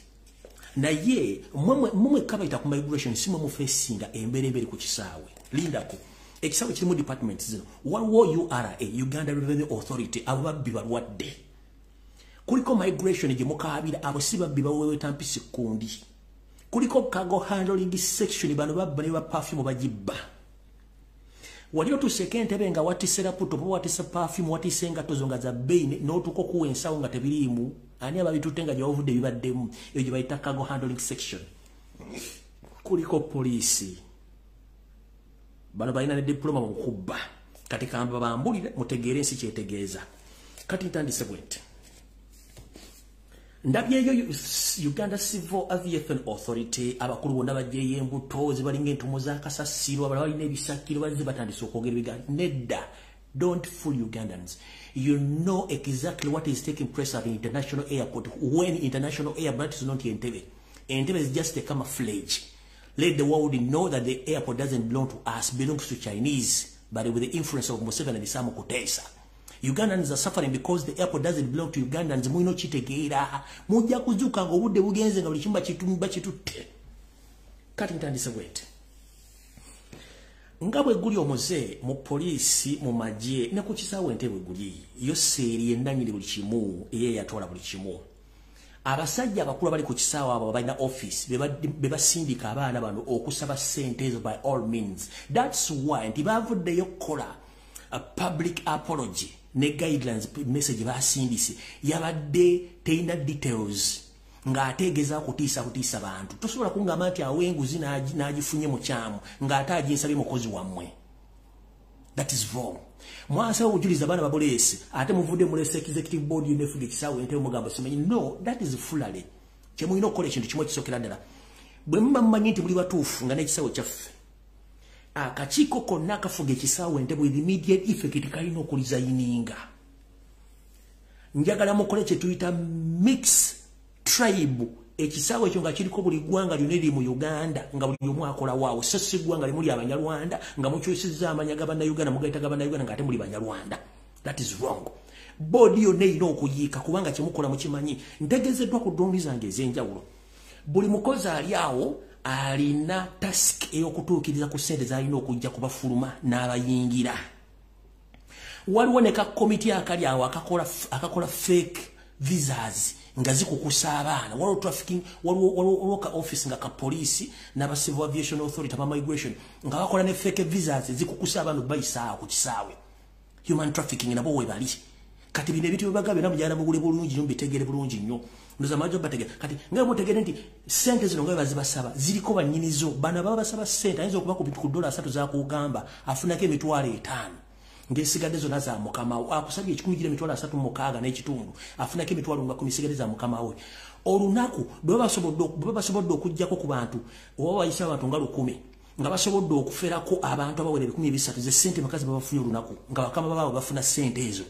Naye mmwe kabayita ku migration, si mwe mufeesinga embeera eri ku kisaawe. Lindako. Ekisaawe kirimu departments zino. Waliwo URA, Uganda Revenue Authority, abo babbi balwadde. Kuliko migration gye mukaabira, abo si babbi, baweweeta mpisi kundi. Kuliko cargo handling section, bano babba ne ba perfume bagibba. Wali otuuseko Entebbe nga watisse laptop oba watisse perfume, watisse engatto zo nga za bbeeyi, n'otuuka okuwa ensawo nga tebiriimu, ani ababitutte nga gyewavudde bibaddemu? Eyo gye bayita cargo handling section. Kuliko poliisi, bano balina ne diploma mu kubba. Kati kamba bambulire mutegeere ensi kyetegeeza. Kati ntandise bwe nti ndabyeyo Uganda Civil Aviation Authority, abakulu bonna bajjeyo embuto zibalinga entumo za kasasiro, abalala balina ebisakiro, bazze batandise okwogera ebigambo. Nedda, don't fool Ugandans. You know exactly what is taking place at the international airport. When international airport is not Entebbe, Entebbe is just a camouflage. Let the world know that the airport doesn't belong to us, belongs to Chinese, but with the influence of Museveni and Sam Kutesa. Ugandans are suffering because the airport doesn't belong to Ugandans. Mulina kitegeera. Mujja kuzuuka ng'obudde bugenze nga buli kimu bakitumba kitutte. Kati ntandise bwete. Nga bwe guli omuze mu poliisi, mu magye, ne ku kisaawe Entebbe guli. Yo seeri ennannyini buli kimu, ye yatwala buli kimu. Abasajja abakulu abali ku kisaawe abo balina office be basindika abaana bano okusaba ssente ezo by all means. That's why nti bavuddeyo kukola a public apology ne guidelines. Message basindise yabadde terina details, ng'ategeeza kutiisa kutiisa bantu. Tosobola kungamba nti awa enguzi n'agifunye mukyamu ng'ate aginsabye mukozi wammwe. That is wrong. Mwasaba obujulizi, abaana babuleese, ate muvudde mulese executive board yenefuga ekisaawe Entebbe, mugamba simanyi. No, that is foolery. Kyemulina okukola ekintu kimu ekisookera ddala, bwe muba mumanyi nti muli batuufu nga n'ekisaawe kyaffe, akakiiko konna akafuga ekisaawe Entebbe with immediate effect kalina okuresigninga. Njagala mukole kye tuyita mix tribe, ekisaawe ekyo nga kiriko buli ggwanga lyonna eriri mu Uganda, nga buli omu akola waawo, so si ggwanga limuli Abanyarwanda nga mukyusizza amanya g'Abannayuganda, mugayita g'Abannayuganda ng'ate muli Banyarwanda. That is wrong. Board yonna erina okuyiika kubanga kyemukola mukimanyi. Ntegezeddwa ku ddoni zange ez'enjawulo, buli mukozi ali awo alina task ey'okutuukiriza ku ssente z'alina okujja kubafuluma n'abayingira. Waliwo ne kakomiti akali awo akakola fake visas nga zikukusa abaana. Waliwo trafficking, waliwo ka office nga ka poliisi n'aba Civil Aviation Authority, aba migration, nga bakola ne fake visas zikukusa abaana bayisa awo ku kisaawe. Human trafficking nabo we bali. Kati bino ebintu byebaga byonna mujana mugule bulungi nnyo, mbitegere bulungi nnyo. Ndoza majo bategere. Kati nga mutegere nti sente zino nga bazibasaba ziriko bannyinizo. Bano baba basaba sente ayinza okuba ku $3 zakugamba afunako 50,000, ng'esigadde zonna za mukama we. Akusabye ekikumi gira 36,500, afunako emitwalo nga 10, sigadde za mukama we. Olunaku bwe basobodde okuggyako ku bantu oba bayise abantu nga 1,000, nga basobodde okuferako abantu abawera 300,000, ze ssente bakazi babafunye olunaku nga bakama baabwe bafuna ssente ezo.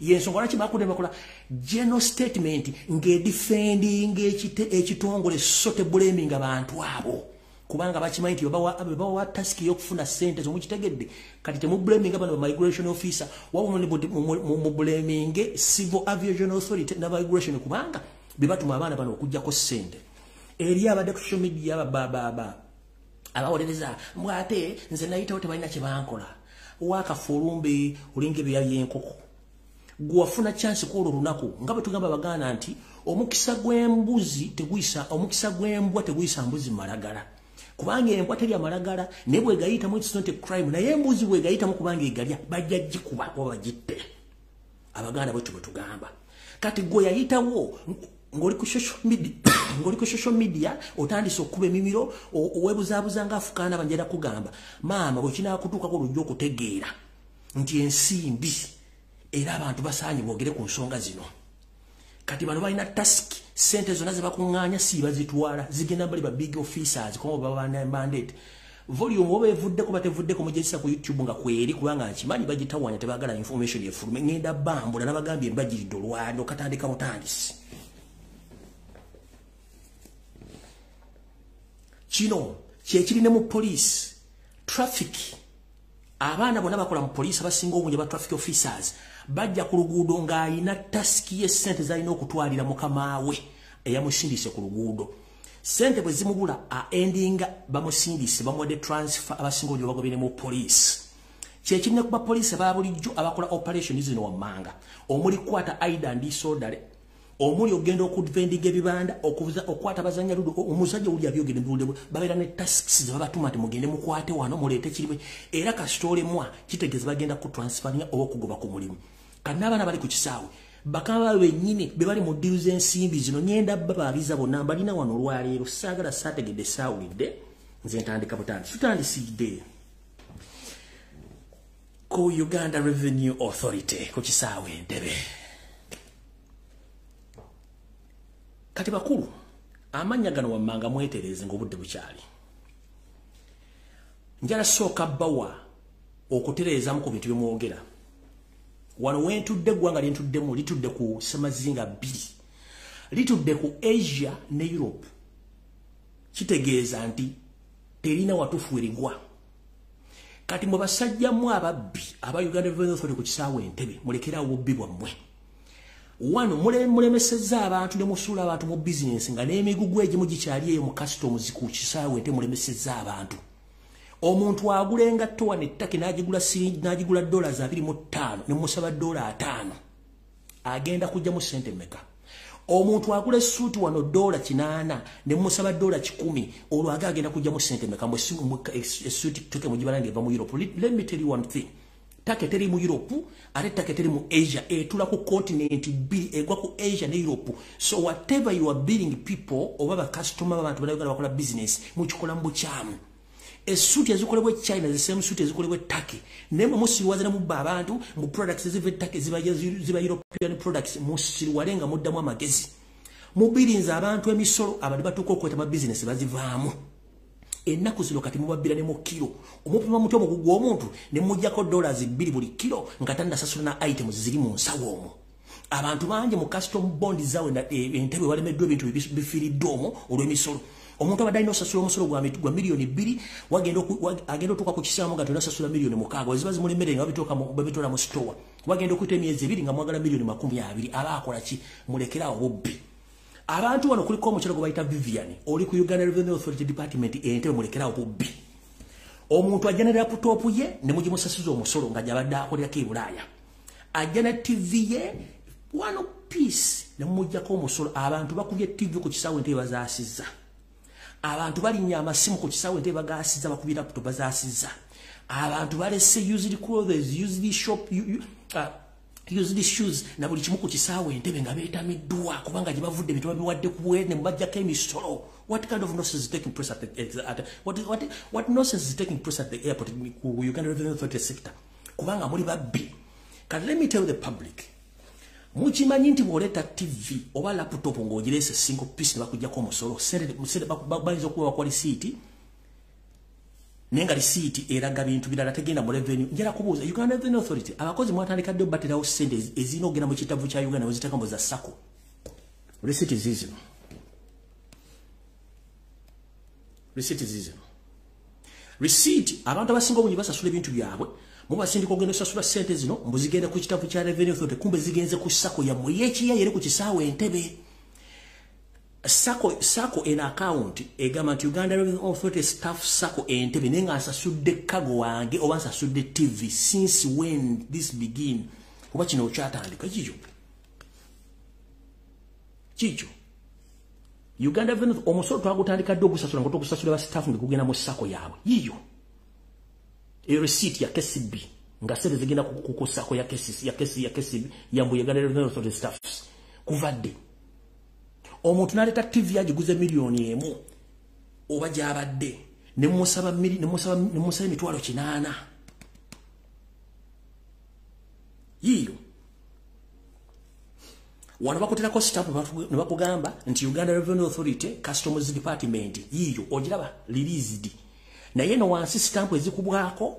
Yensonga lwaki bakudde bakola general statement ng'edefending ekitongole, so teblaminga abantu abo, kubanga bakimanyi nti babawa task ey'okufuna ssente zo. Mukitegedde? Kati temublaminga bano ba migration officer, wabula mublaminge Civil Aviation Authority na migration, kubanga bebatuma abaana bano okuggyako ssente. Eri abadde ku social media baba abawolereza mbwate nze nayitawo tebalina kye bankola, wakafa olumbe olinga ebyoya by'enkoko. Gwafuna chance ku olwo olunaku, nga bwe tugamba Abaganda nti omukisa gw'embuzi teguyisa, omukisa gw'embwa teguyisa mbuzi malagala, kubanga embwa terya malagala, naye bwegayitamu it's not a crime, naye embuzi bwegayitamu kubanga egalya, bajja gikuba oba bagitte. Abaganda bwetu bwe tugamba. Kati gwe yayitawo ng'oli ku social media, ng'oli ku social media otandise okuba emimiro, owebuzaabuza ng'afukaana, banjera kugamba maama bwe kinaakutuukako olujja okutegeera nti ensimbi era abantu basaanye boogere ku nsonga zino. Kati bano balina task, sente zonna ze bakuŋŋaanya si bazitwala, zigenda bali ba big officers, kuma baba mandate. Volume oba evuddeko batevuddeko mugezesa ku YouTube nga kweri, kubanga nkimanyi bagitawanya, tebagala information efulume. Ngenda bambula nabagambye mbagiridde olwano katandika butandisi. Kino kyekiri ne mu police traffic. Abaana bonna bakola mu police abasinga obungi ba traffic officers bajja ku luguudo ng'ayina task ye, ssente zalina okutwalira mukama we eyamusindise ku luguudo. Ssente bwe zimubula aendinga bamusindise, bamuwadde transfer. Abasinga obungi bagobye ne mu police. Kyekiri ne ku bapoliisi aba bulijjo abakola operation zino wammanga, omuli kwata aida ndisodale, omuli ogenda okuvendinga ebibanda, okukwata bazanya ludo. Omusajja uli abyogere mbulde, babeera ne tasks ze babatuma nti mugende mukwate wano, muleete kiriwe. Era kasitoolemwa kitegeeza bagenda ku transferinga oba okugoba ku mulimu. Kati n'abaana bali ku kisaawe, bakama baabwe bennyini be bali mu ddiru z'ensimbi zino. Ngenda babaabiza bonna, mbalina wano olwaleero. Saagala saategedde, saawulidde, nze ntandika butandisi. Tutandisidde ku Uganda Revenue Authority ku kisaawe Entebbe. Kati bakulu, amannya gano wammanga mwetereze ng'obudde bukyali. Njala sooka bbawa okutereezamu ku bintu byemwogera wano wentudde. Eggwanga lyentuddemu litudde ku semazinga bbiri, litudde ku Asia ne Europe. Kitegeeza nti terina watufu erigwa. Kati mwe basajjamu ababbi aba Uganda Revenue Authority ku kisaawe Entebbe, mulekerawo obubbi bwammwe. Wano mulemesezza abantu ne musuula abantu mu bizinesi nga n'emigugu egimu gikyali eyo mu customs ku kisaawe Entebbe. Mulemesezza abantu. Omuntu agula engatto wano ettake n'agigula $25, ne musaba $50, agenda kujjamu ssente mmeka? Omuntu agula essuuti wano $80, ne musaba $100, olwo age agenda kujjamu ssente mmeka? Essuuti Turkey mugibala ng'eva mu Europe. Let me tell you one thing: Turkey teri mu Europe, ate Turkey teri mu Asia. Etula ku continent bbiri, egwa ku Asia ne Europe. So whatever you are billing people oba bakasitoma b'abantu bannayuganda bakola business, mukikola mu bukyamu. Essuuti ezikolebwa e China the same suit ezikolebwa e Turkey, naye mwe musirwaza ne mubba abantu mu products eziva e Turkey ziba European products. Musirwale nga muddamu amagezi. Mubirinza abantu emisolo, abantu batuuka okweta ma business bazivaamu ennaku zino. Kati mubabbira ne mu kiro. Omupima mutya omugugu gw'omuntu ne muggyako $2 buli kiro nga tannasasula na items ziri mu nsawo omwo? Abantu bangi mu custom bond zawe Entebbe balemeddwa, ebintu bifiiriddwa omwo olw'emisolo. Omuntu abadde alina osasula omusolo gwa 2 miliyoni, agenda otuuka ku kisaamu nga tolina sasula miliyoni 6. Weziba zimulemere nga babitoola mu store, wagenda okuyita emyezi 2 nga mwagala miliyoni 20. Aba akola ki? Mulekerawo bubbi. Abantu wano kuliko omukyala gwe bayita Vivian, oli ku Uganda Revenue Authority Department Entebbe. Mulekerawo bubbi. Omuntu ajja ne laptop ye ne mugimusasuza omusolo nga gyabadde akolerako e Bulaaya. Ajja ne TV ye one piece ne mumuggyako omusolo. Abantu bakubye TV ku kisaawe Entebbe, bazaasizza. Abantu balinnya amasimu ku kisaawe Entebbe, bagaasizza. Bakubye laptop, bazaasizza. Abantu balese used clothes, used shop, used shoes na buli kimu ku kisaawe Entebbe nga beetamiddwa kubanga gye bavudde ebintu babiwadde ku bwene, ne mubajjako emisolo. What kind of nonsense is taking place at the, at, what, what, what nonsense is taking place at the airport ku Uganda Revenue Authority sector? Kubanga muli babbi. Kati let me tell the public, mukimanyi nti bw'oleeta TV oba laptop ng'ogireese single piece ne bakuggyako omusolo, bayinza okuba bakuwa risiiti, naye nga risiiti eraga bintu birala, tegenda mu revenue. Njala kubuuza Uganda Revenue Authority, abakozi mwatandika ddi obaterawo ssente ezirina okugenda mu kitavu kya Uganda weziteeka mu za SACCO? Risiiti ziizino, risiiti ziizino, risiiti. Abantu abasinga obungi basasula ebintu byabwe, mubasindika ogenda osasula ssente zino mbu zigenda ku kitavu kya Revenue Authority, kumbe zigenze ku SACCO yammwe yekiya yeri ku kisaawe Entebbe. SACCO eno account egamba nti Uganda Revenue Authority Staff SACCO Entebbe, naye nga nsasudde cargo wange oba nsasudde TV. Since when this begin? Oba kino okyatandika kikyo kikyo? Uganda Revenue omusolo twagutandika ddi ogusasula nga togusasula ba staff nga gugenda mu SACCO yaabwe? Yiyo eyo receipt ya KCB nga sente zigenda ku SACCO ya KCC ya KC ya KCB ya mbu Uganda Revenue Authority staffs. Kuva ddi omuntu n'aleeta TV agiguze 1 miliyoni oba gy'abadde ne musaba 800,000? Yiyo wano bakuterako stamp ne bakugamba nti Uganda Revenue Authority Customs Department. Yiyo ogiraba, released. Naye no wansi stamp ezikubwako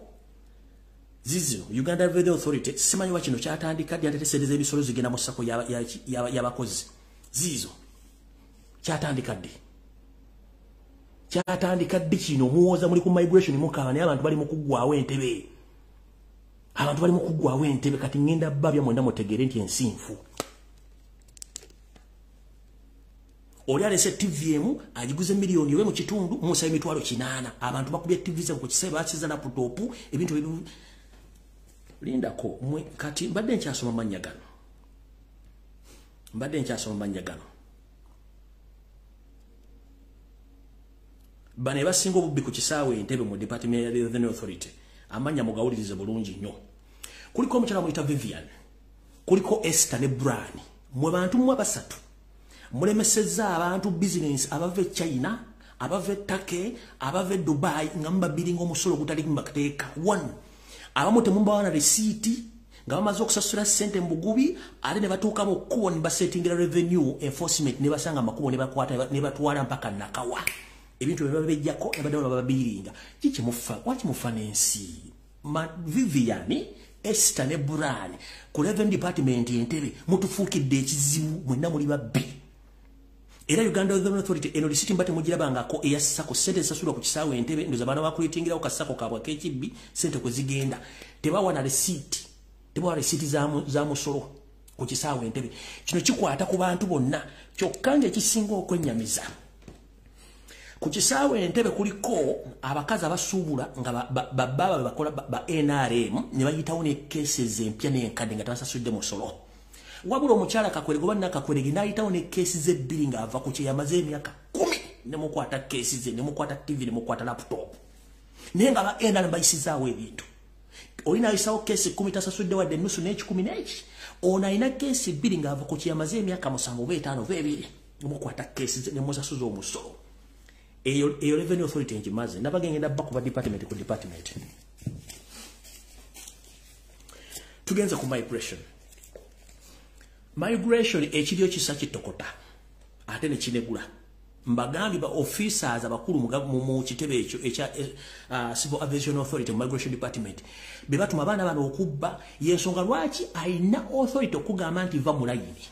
zizino Uganda Revenue Authority. Simanyi wakino kyatandika ddi, ate sente z'emisolo zigenda mu SACCO y'abakozi zizo. Kyatandika ddi? Kyatandika ddi kino? Muwoza muli ku migration mukaba, naye abantu bali mu kuggwawo entebe, abantu bali mu kuggwawo entebe. Kati ngenda babya mwenda mutegeere nti ensi nfu. Oli alese TV emu agiguze miliyoni we mu kitundu, musa 800,000. Abantu bakubye TV ze ku kisebe, bakiza laptop, ebintu lindako mwe. Kati mbadde nkyasoma mannya gano, mbadde nkyasoma mannya gano. Bano basinga obubbi ku kisaawe Entebbe mu Department ya Revenue Authority, amannya mugawulirize bulungi nnyo. Kuliko omukyala muyita Vivian, kuliko Esther ne Brian. Mwe bantu mmwe basatu mulemesezza abantu business abava e China, abava e Turkey, abava e Dubai, nga mubabiringa omusolo ogutali mu mateeka. One, abamu temumbawa na risiiti nga bamaze okusasula ssente mu bugubi, ate ne batuuka mu kkubo ne basetingira revenue enforcement, ne basanga amakubo ne bakwata ne batwala mpaka Nakawa. Ebintu bye babejjako ne baddawo bababiringa. Kiki mufa? Waki mufa n'ensi? Vivian, Esther ne Brian ku Revenue Department Entebbe mutufuukidde ekizibu, mwenna muli babbi. Era Uganda Revenue Authority eno risiti mbate mugirabangako eya SACCO, ssente ezisasulwa ku kisaawe Entebbe. Ndoza baana bakulitingirawo ka SACCO kaabwe ak'ekibbi, ssente kwe zigenda. Tebawa na risiiti, tebawa risiiti za musolo ku kisaawe Entebbe. Kino kikwata ku bantu bonna. Kyokka ng'ekisinga okwennyamiza, ku kisaawe Entebbe kuliko abakazi abasuubula nga babba bakola ba NRM, ne bayitawo ne cases empya n'enkadde nga tebasasudde musolo. Wabula omukyala Kakwerege oba Nakakwerege n'ayitawo ne keesi ze bbiri ng'ava ku kye yamaze emyaka 10, ne mukwata keesi ze, ne mukwata TV, ne mukwata laptop, naye nga ba NRM bayisizaawo ebintu. Oli n'ayisawo keesi 10 tasasudde wadde ennusu n'ekikumi n'eki. Ono alina keesi bbiri ng'ava ku kye yamaze emyaka 7 oba 5 oba 2, ne mukwata keesi ze ne musasuza omusolo. Eyo Revenue Authority ngimaze. Nabagenda bakuba department ku department. Tugenze ku migration. Migration ekiriyo kisa kitokota ate ne kinegula. Mbagambye ba officers abakulu mu kitebe ekyo ekya Civil Aviation Authority Migration Department be batuma abaana bano okubba. Yensonga lwaki alina authority okugamba nti va mu layini.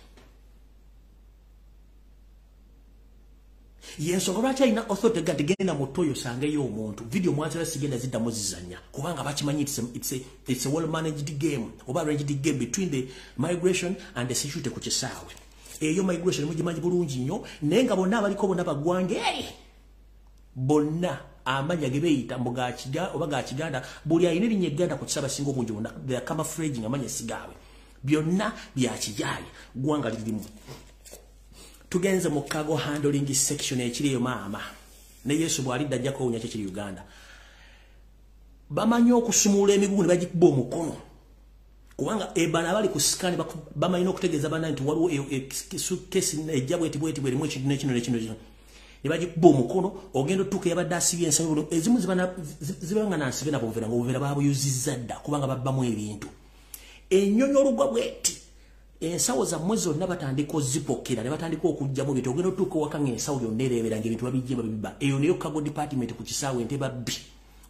Yensonga lwaki alina authority gati genda mu toyo sangeyo omuntu. Video mwanzira sigenda ziddamu zizannya kubanga bakimanyi it's a well managed game oba arranged game between the migration and the security ku kisaawe. Eyo migration mugimanyi bulungi nnyo, naye nga bonna abaliko bonna bagwange bonna amanya ge beeyita mbu ga Kiga oba ga Kiganda, buli alina erinnya egganda ku kisaawe asinga obungi bonna they are camouflaging, amanya sigaabwe byonna bya kijaayi, ggwanga lirimu. Tugenze mu cargo handling section ekiriyo maama ne Yesu bw'alidda ajja kwewuunya kiri Uganda. Bamanyi okusumula emigugu ne bagikuba omukono, kubanga ebana abali ku scan bamanyi n'okutegeeza banna nti waliwo suitcase ejja bweti bweti bwerimu ekintu n'ekino n'ekino n'ekino, ne bagikuba omukono. Ogenda otuuka yabadde asibye ensawo ezimu ziba nga nansibe nabuvera nga obuvera babuyuzizza dda kubanga babbamu ebintu. Ennyonyi olugwa bweti, ensawo zammwe zonna batandika ozipokera ne batandika okuggyamu ebintu. Ogenda otuuka ewaka ng'ensawo yonna ereebera ng'ebintu babijje babibba. Eyo nayo cargo department ku kisaawe Entebbe babbi,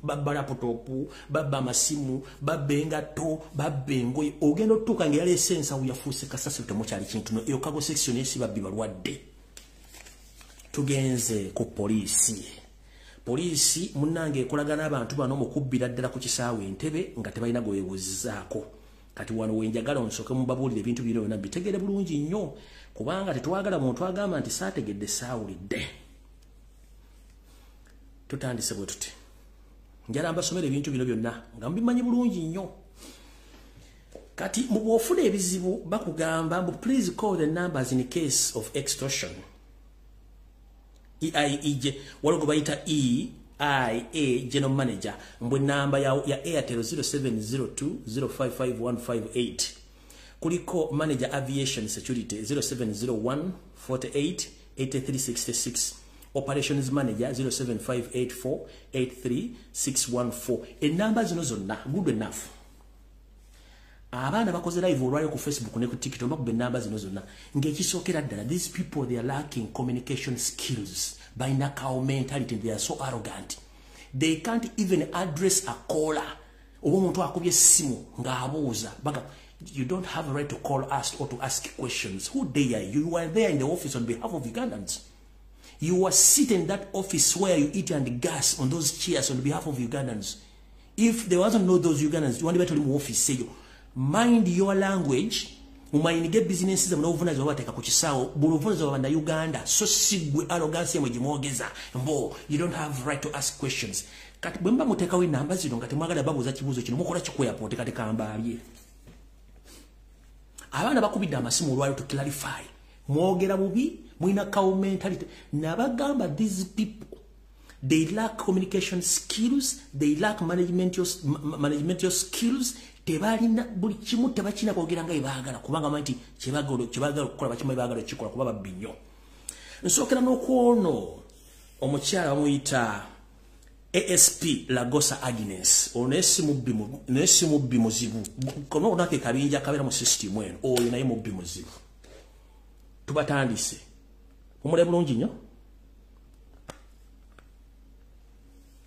babba laptop, babba amasimu, babba engatto, babba engoye. Ogenda otuuka ng'eyaleese ensawo yafuuse kasasiro, temukyali kintu. No eyo cargo section esi babbi balwadde. Tugenze ku poliisi. Poliisi munnange ekolagana abantu bano mu kubbira ddala ku kisaawe Entebbe nga tebalina gwe beebuuzizaako. Kati wano wenjagala nsooke mubabuulire ebintu bino byonna bitegere bulungi nnyo, kubanga tetwagala muntu agamba nti saategedde saawulidde. Tutandise bwe tuti. Njala mbasomera ebintu bino byonna nga mubimanyi bulungi nnyo. Kati mu bw'ofuna ebizibu bakugamba mbu please call the numbers in case of extortion. EIEJ, waliwo gwe bayita EIA General Manager, mbwe namba ya Airtel 0702 055158. Kuliko Manager Aviation Security 0701 48 8366. Operations Manager 07584 83614. Enamba zino zonna good enough. Abaana bakoze live olwayo ku Facebook ne ku TikTok bakuba enamba zino zonna. Ng'ekisookera ddala, these people, they are lacking communication skills. Balina cow mentality, they are so arrogant. They can't even address a caller. Oba omuntu akubye essimu ng'abuuza, baga, "You don't have a right to call us or to ask questions. Who dare you? You are there in the office on behalf of Ugandans. You are sitting in that office where you eat and gas on those chairs on behalf of Ugandans. If there wasn't no those Ugandans, you want to be mu office eyo. Mind your language. Mumayinige businesses n'obuvunaanyizibwa bateeka ku kisaawo, buvunaanyizibwa bwa Uganda. So si gwe arrogance yamwe gimwogeza mbo you don't have right to ask questions." Kati bwe mba muteekawo enamba zino nga temwagala babuuza kibuuzo kino, mukola ki ku airport? Kati kambaabye abaana bakubidde amasimu olwayo to clarify. Mwogera bubi, mulina cow mentality. Nabagamba, these people, they lack communication skills, they lack management skills. Tebalina buli kimu, tebakina kwogera nga bebaagala, kubanga manyi nti kyebagala okukola bakimanyi, baagala okukikola kuba babbi nnyo. Nsookera n'okwono omukyala bamuyita ASP Lagosa Agnes. Ono naye si mubbi muzibu. Nake kabinja akabeera mu system eno, oyo naye mubbi muzibu. Tubatandise. Mumule bulungi nnyo,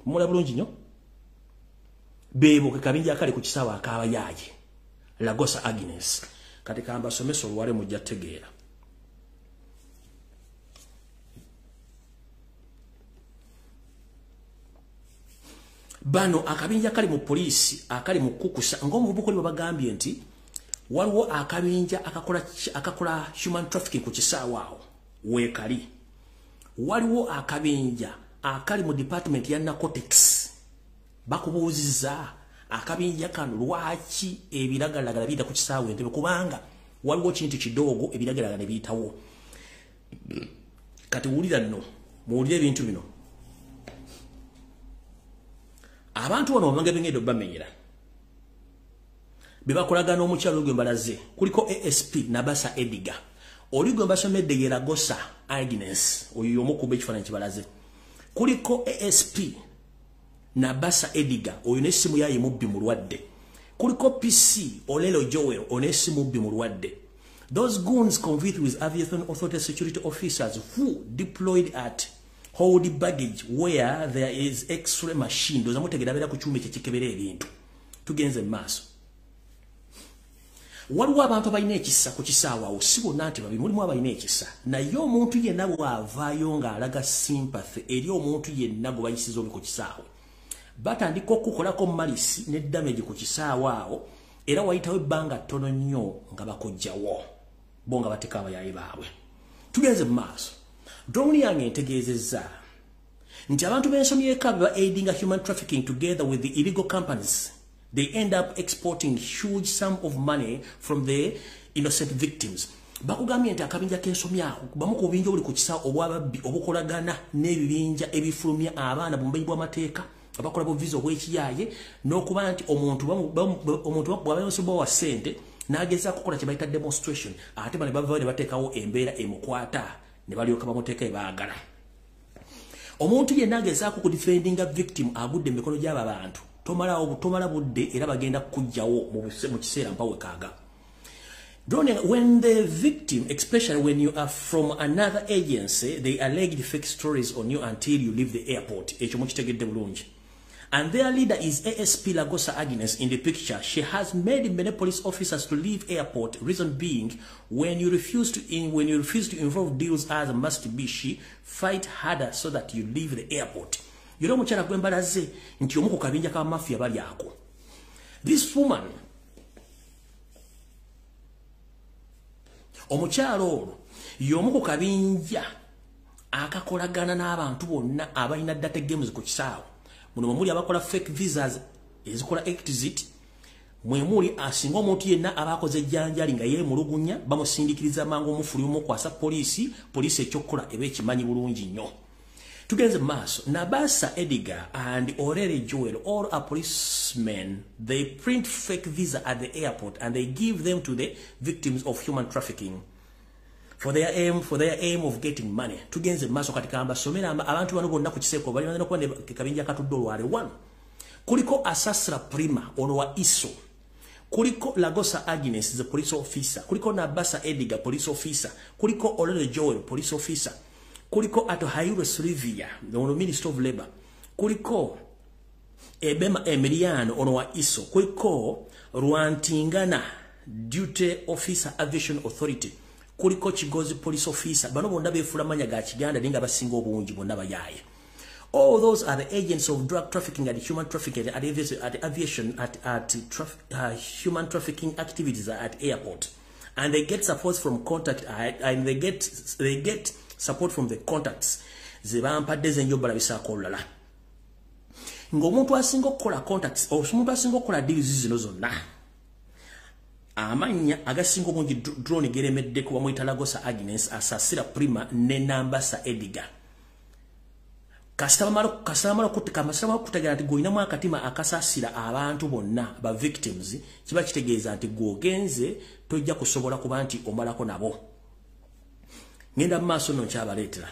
mumule bulungi nnyo. Beebo ke kabinja akali ku kisaawe akabayaaye, Lagosa Agnes. Kati kambasomesa olwale, mujja tegeera. Bano akabinja kali mu poliisi akali mu kukusa ng'omuvubuka oli babagambye nti waliwo akabinja akakola human trafficking ku kisaawe awo weekali. Waliwo akabinja akali mu department ya narcotics. Bakubuuzizza akabinja kano lwaki ebiragalagala biyita ku kisaawe Entebbe, kubanga waliwo kintu kidoogo ebiragalagala ne biyitawo. Kati wulira nno, muwulire ebintu bino. Abantu bano bamange bengedde bamenyera be bakolagana omukyalo gwe mbalaze. Kuliko ASP Nabasa Edgar, oli gwe mbasomedde ye Lagosa Agnes, oyo omukuba ekifaananyi kibalaze. Kuliko ASP Nabasa Edgar, oyo n'essimu yaye mubbi mulwadde. Kuliko PC Olelo Joel, ono essimu mubbi mulwadde. Those goons conveyed with aviation authority security officers who deployed at hold baggage where there is x-ray machine. Ndoza mutegera abeera ku kyuma ekyo ekikebera ebintu. Tugenze mu maaso. Waliwo abantu abalina ekisa ku kisaawe awo, si bonna nti babi, mulimu abalina ekisa, naye omuntu yenna bw'avaayo ng'alaga sympathy eri omuntu yenna gwe bayisiza obi ku kisaawe, batandika okukolako malisi ne damage ku kisaawe awo, era wayitawo ebbanga ttono nnyo nga bakojjawo bo nga bateeka abayaayi baabwe. Tugenze mu maaso. Drone yange entegeezezza nti abantu b'ensomyeko ba aiding human trafficking together with the illegal companies, they end up exporting huge sum of money from the innocent victims. Bakugambye nti akabinja k'ensomyako bamu ku bubinja obuli ku kisaawe obwababbi obukolagana n'ebibinja ebifulumya abaana mu bumenyi bw'amateeka, abakola buviza obw'ekiyaaye, n'okuba nti omuntu bw'aba wa ssente n'agezaako okukola kye bayita demonstration, ate bano bavaayo ne bateekawo embeera emukwata ne balyoka bamuteeka ebaagala. Omuntu yenna agezaako kudefendinga victim agudde mu mikono gy'abo abantu, tomala budde, era bagenda kukugjawo mu kiseera mpawekaaga. When the victim, especially when you are from another agency, they allege fake stories on you until you leave the airport. Ekyo mukitegedde bulungi. And their leader is ASP Lagosa Agnes in the picture. She has made many police officers to leave airport. Reason being, when you refuse to involve deals as must be, she fight harder so that you leave the airport. Yolo omukyala gwe mbalaze nti omu ku kabinja ka mafia bali ako. This woman, omukyala olwo y'omu ku kabinja akakolagana n'abantu bonna abalina data games ku kisaawe. Muno mwe muli abakola fake visas ezikola exit, mwe muli asinga omuntu yenna abakoze ejjanjali nga yeemulugunya bamusindikiriza mangu omufuli omukwasa poliisi, poliisi ekyokukola eba ekimanyi bulungi nnyo. Tugenze mu maaso. Nabasa Edgar and Orere Joel, all are policemen. They print fake visa at the airport and they give them to the victims of human trafficking for their aim of getting money. Tugenze mu maaso. Kati kambasomera abantu bano bonna ku kiseeko bali n'okuba ne kabinja katudde olwale. One, kuliko Asasra Prima, ono wa ISO. Kuliko Lagosa Agnes, the police officer. Kuliko Nabasa Edgar, police officer. Kuliko Olele Joel, police officer. Kuliko Atohaire Sylvia, ono Minister of Labor. Kuliko Ebema Emiliano ono wa ISO, kuliko Rwantingana Duty Officer Aviation Authority, kuliko Kigozi Police Officer. Bano bonna beefula manya ga Kiganda naye nga basinga obungi bonna bayaaye. All those are the agents of drug trafficking and human trafficking at aviation at human trafficking activities at airport, and they get support from contact, and they get support from the contacts. Ze bampadde ze njo balabisaako olulala. Ng'omuntu asinga okukola contacts, omuntu asinga okukola deals zino zonna, amannya agasinga obungi drone geremeddeko bamuyita Lagosa Agnes, Asasira Prima ne Nambasa Edgar. Kasita bamala okutegeera nti gw'olinamu akatima akasaasira abantu bonna ba victims, kiba kitegeeza nti gw'ogenze tojja kusobola kuba nti omalako nabo. Ngenda mu maaso nno nkyabaleetera.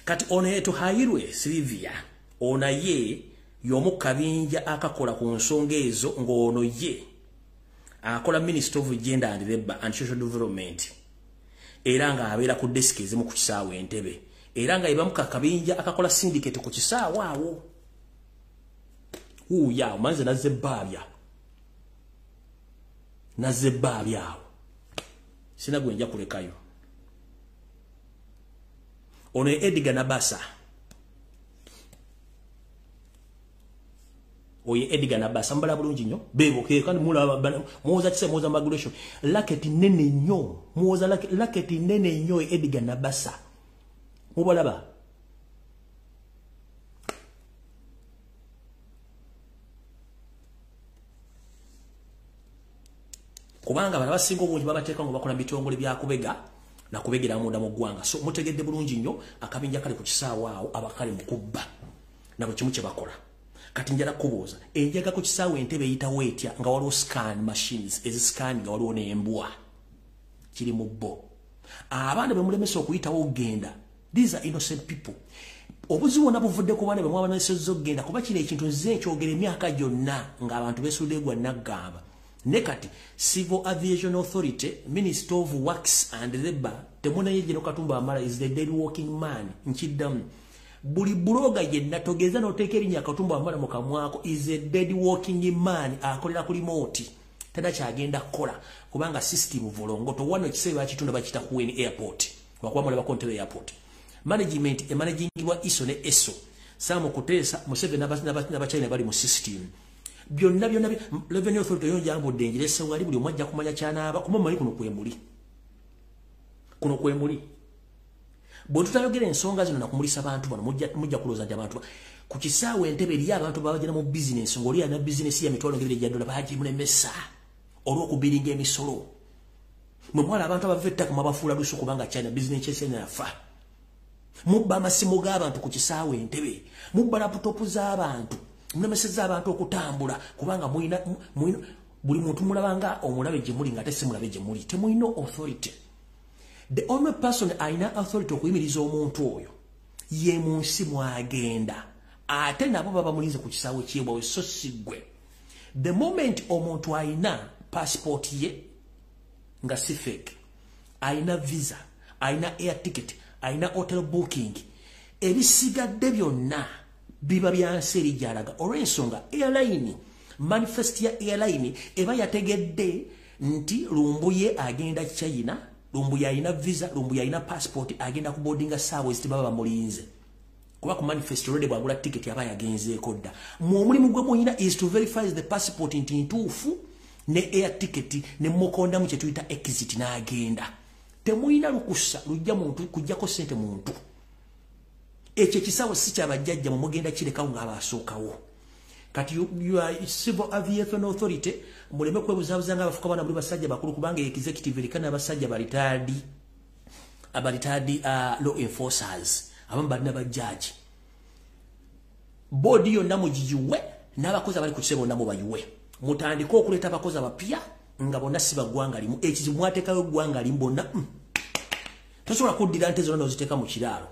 Kati ono ye Tuhayirwe Sylvia, ono ye y'omu kabinja akakola ku nsonga ezo, ng'ono ye akola Minister of Gender and Labor and Social Development, era ng'abeera ku desk ezimu ku kisaawe Entebbe, era nga yebamu kakabinja akakola syndicate ku kisaawe awo. Wuuyo awo manze nazze baabya awo, sina gwe nja kulekayo. Ono ye Edgar Nabasa, oye Edgar Nabasa mbala bulungi nnyo bebo kandi mulaba muwoza kise muwoza migration racket nene nnyo, muwoza racket nene nnyo Edgar Nabasa mubalaba. Kubanga bano abasinga obungi babateeka nga bakola bitongole byakubega na kubegera munda mu ggwanga. So mutegedde bulungi nnyo akabinja kali ku kisaawe awo abakali mu kubba na buli kimu kye bakola. Kati njala kubuuza, enjaga ku kisaawe Entebbe eyitawo etya nga waliwo scan machines eziscan nga waliwo n'embwa kiri mu bo? Abaana be mulemesa okuyitawo okugenda, these are innocent people. Obuzibu bwonna buvudde ku baana be mwabalemesezza okugenda, kuba kino ekintu nze nkyogera emyaka gyonna ng'abantu beesudde gwa naggamba. Ne kati Civil Aviation Authority, Minister of Works and Labor, temunaye General Katumba Wamala is the dead walking man. Nkiddamu, buli buloga yenna togeza n'oteeka erinnya Katumba Wamala mu kamwako is a dead walking man, akolera ku remote, tana kyagenda kukola kubanga system volongoto. Wano ekiseera bakitunda bakiyita Kuweni Airport, lwakuba mulabako Entebbe Airport. Management emanagingibwa ISO ne ESO, Sam Kuteesa, Museveni n'Abachina bali mu system byonna byonna. Revenue Authority yo njambudde njirese wali buli omu ajja kumanya kyanaaba kuma mumanyi kuno kwemuli, kuno kwemuli. Bwe tutayogera ensonga zino nakumulisa bantu bano, mujja kulowooza nti abantu ku kisaawe Entebbe eriyo abantu babagenda mu bizinensi, ng'oli alina bizinensi ya mitwalo ng'ebiri egya dola bagimulemesa olw'okubiringa emisolo. Mwe mwala abantu abava ettaka mwabafuula lusu kubanga China bizinensi China yafa. Mubba amasimu g'abantu ku kisaawe Entebbe, mubba laputopu z'abantu, mulemesezza abantu okutambula kubanga mulina buli muntu mulabanga omulabe gye muli nga ate si mulabe gye muli. Temulina authority. The only person alina authority okuyimiriza omuntu oyo ye mu nsi mwagenda, ate nabo baba mulinze ku kisaawe kyebwawe, so si ggwe. The moment omuntu alina passport ye nga si fake, alina visa, alina air ticket, alina hotel booking, ebisigadde byonna biba bya nsi eri gy'alaga. Olw'ensonga airline, manifest ya airline eba yategedde nti Lumbuye agenda China, Lumbuye alina visa, Lumbuye alina passport, agenda ku boardinga saawa ezitibaba bamulinze. Kuba ku manifest already bw'agula ticket aba yagenzeeko dda. Mu omulimu gwe mulina is to verify the passport nti ntuufu ne air ticket ne mukondamu kye tuyita exit n'agenda. Temulina lukusa lujja muntu kujjako ssente muntu. Ekyo ekisaawe si kyabajjajja mwe mugenda kirekawo ng'abasookawo. Kati you are Civil Aviation Authority, muleme kwebuzaabuza nga abafuka bana buli basajja bakulu, kubanga executive erika n'abasajja abalitaadi law enforcers, abamu balina bajjaji. Boodi yonna mugiyiwe n'abakozi abali ku kisebe bonna mubayiwe. Mutandike okuleeta abakozi abapya nga bonna si ba ggwanga limu. Ekizibu mwateekayo eggwanga limu bonna. Tosobola kuddira nte zonna n'oziteeka mu kiraalo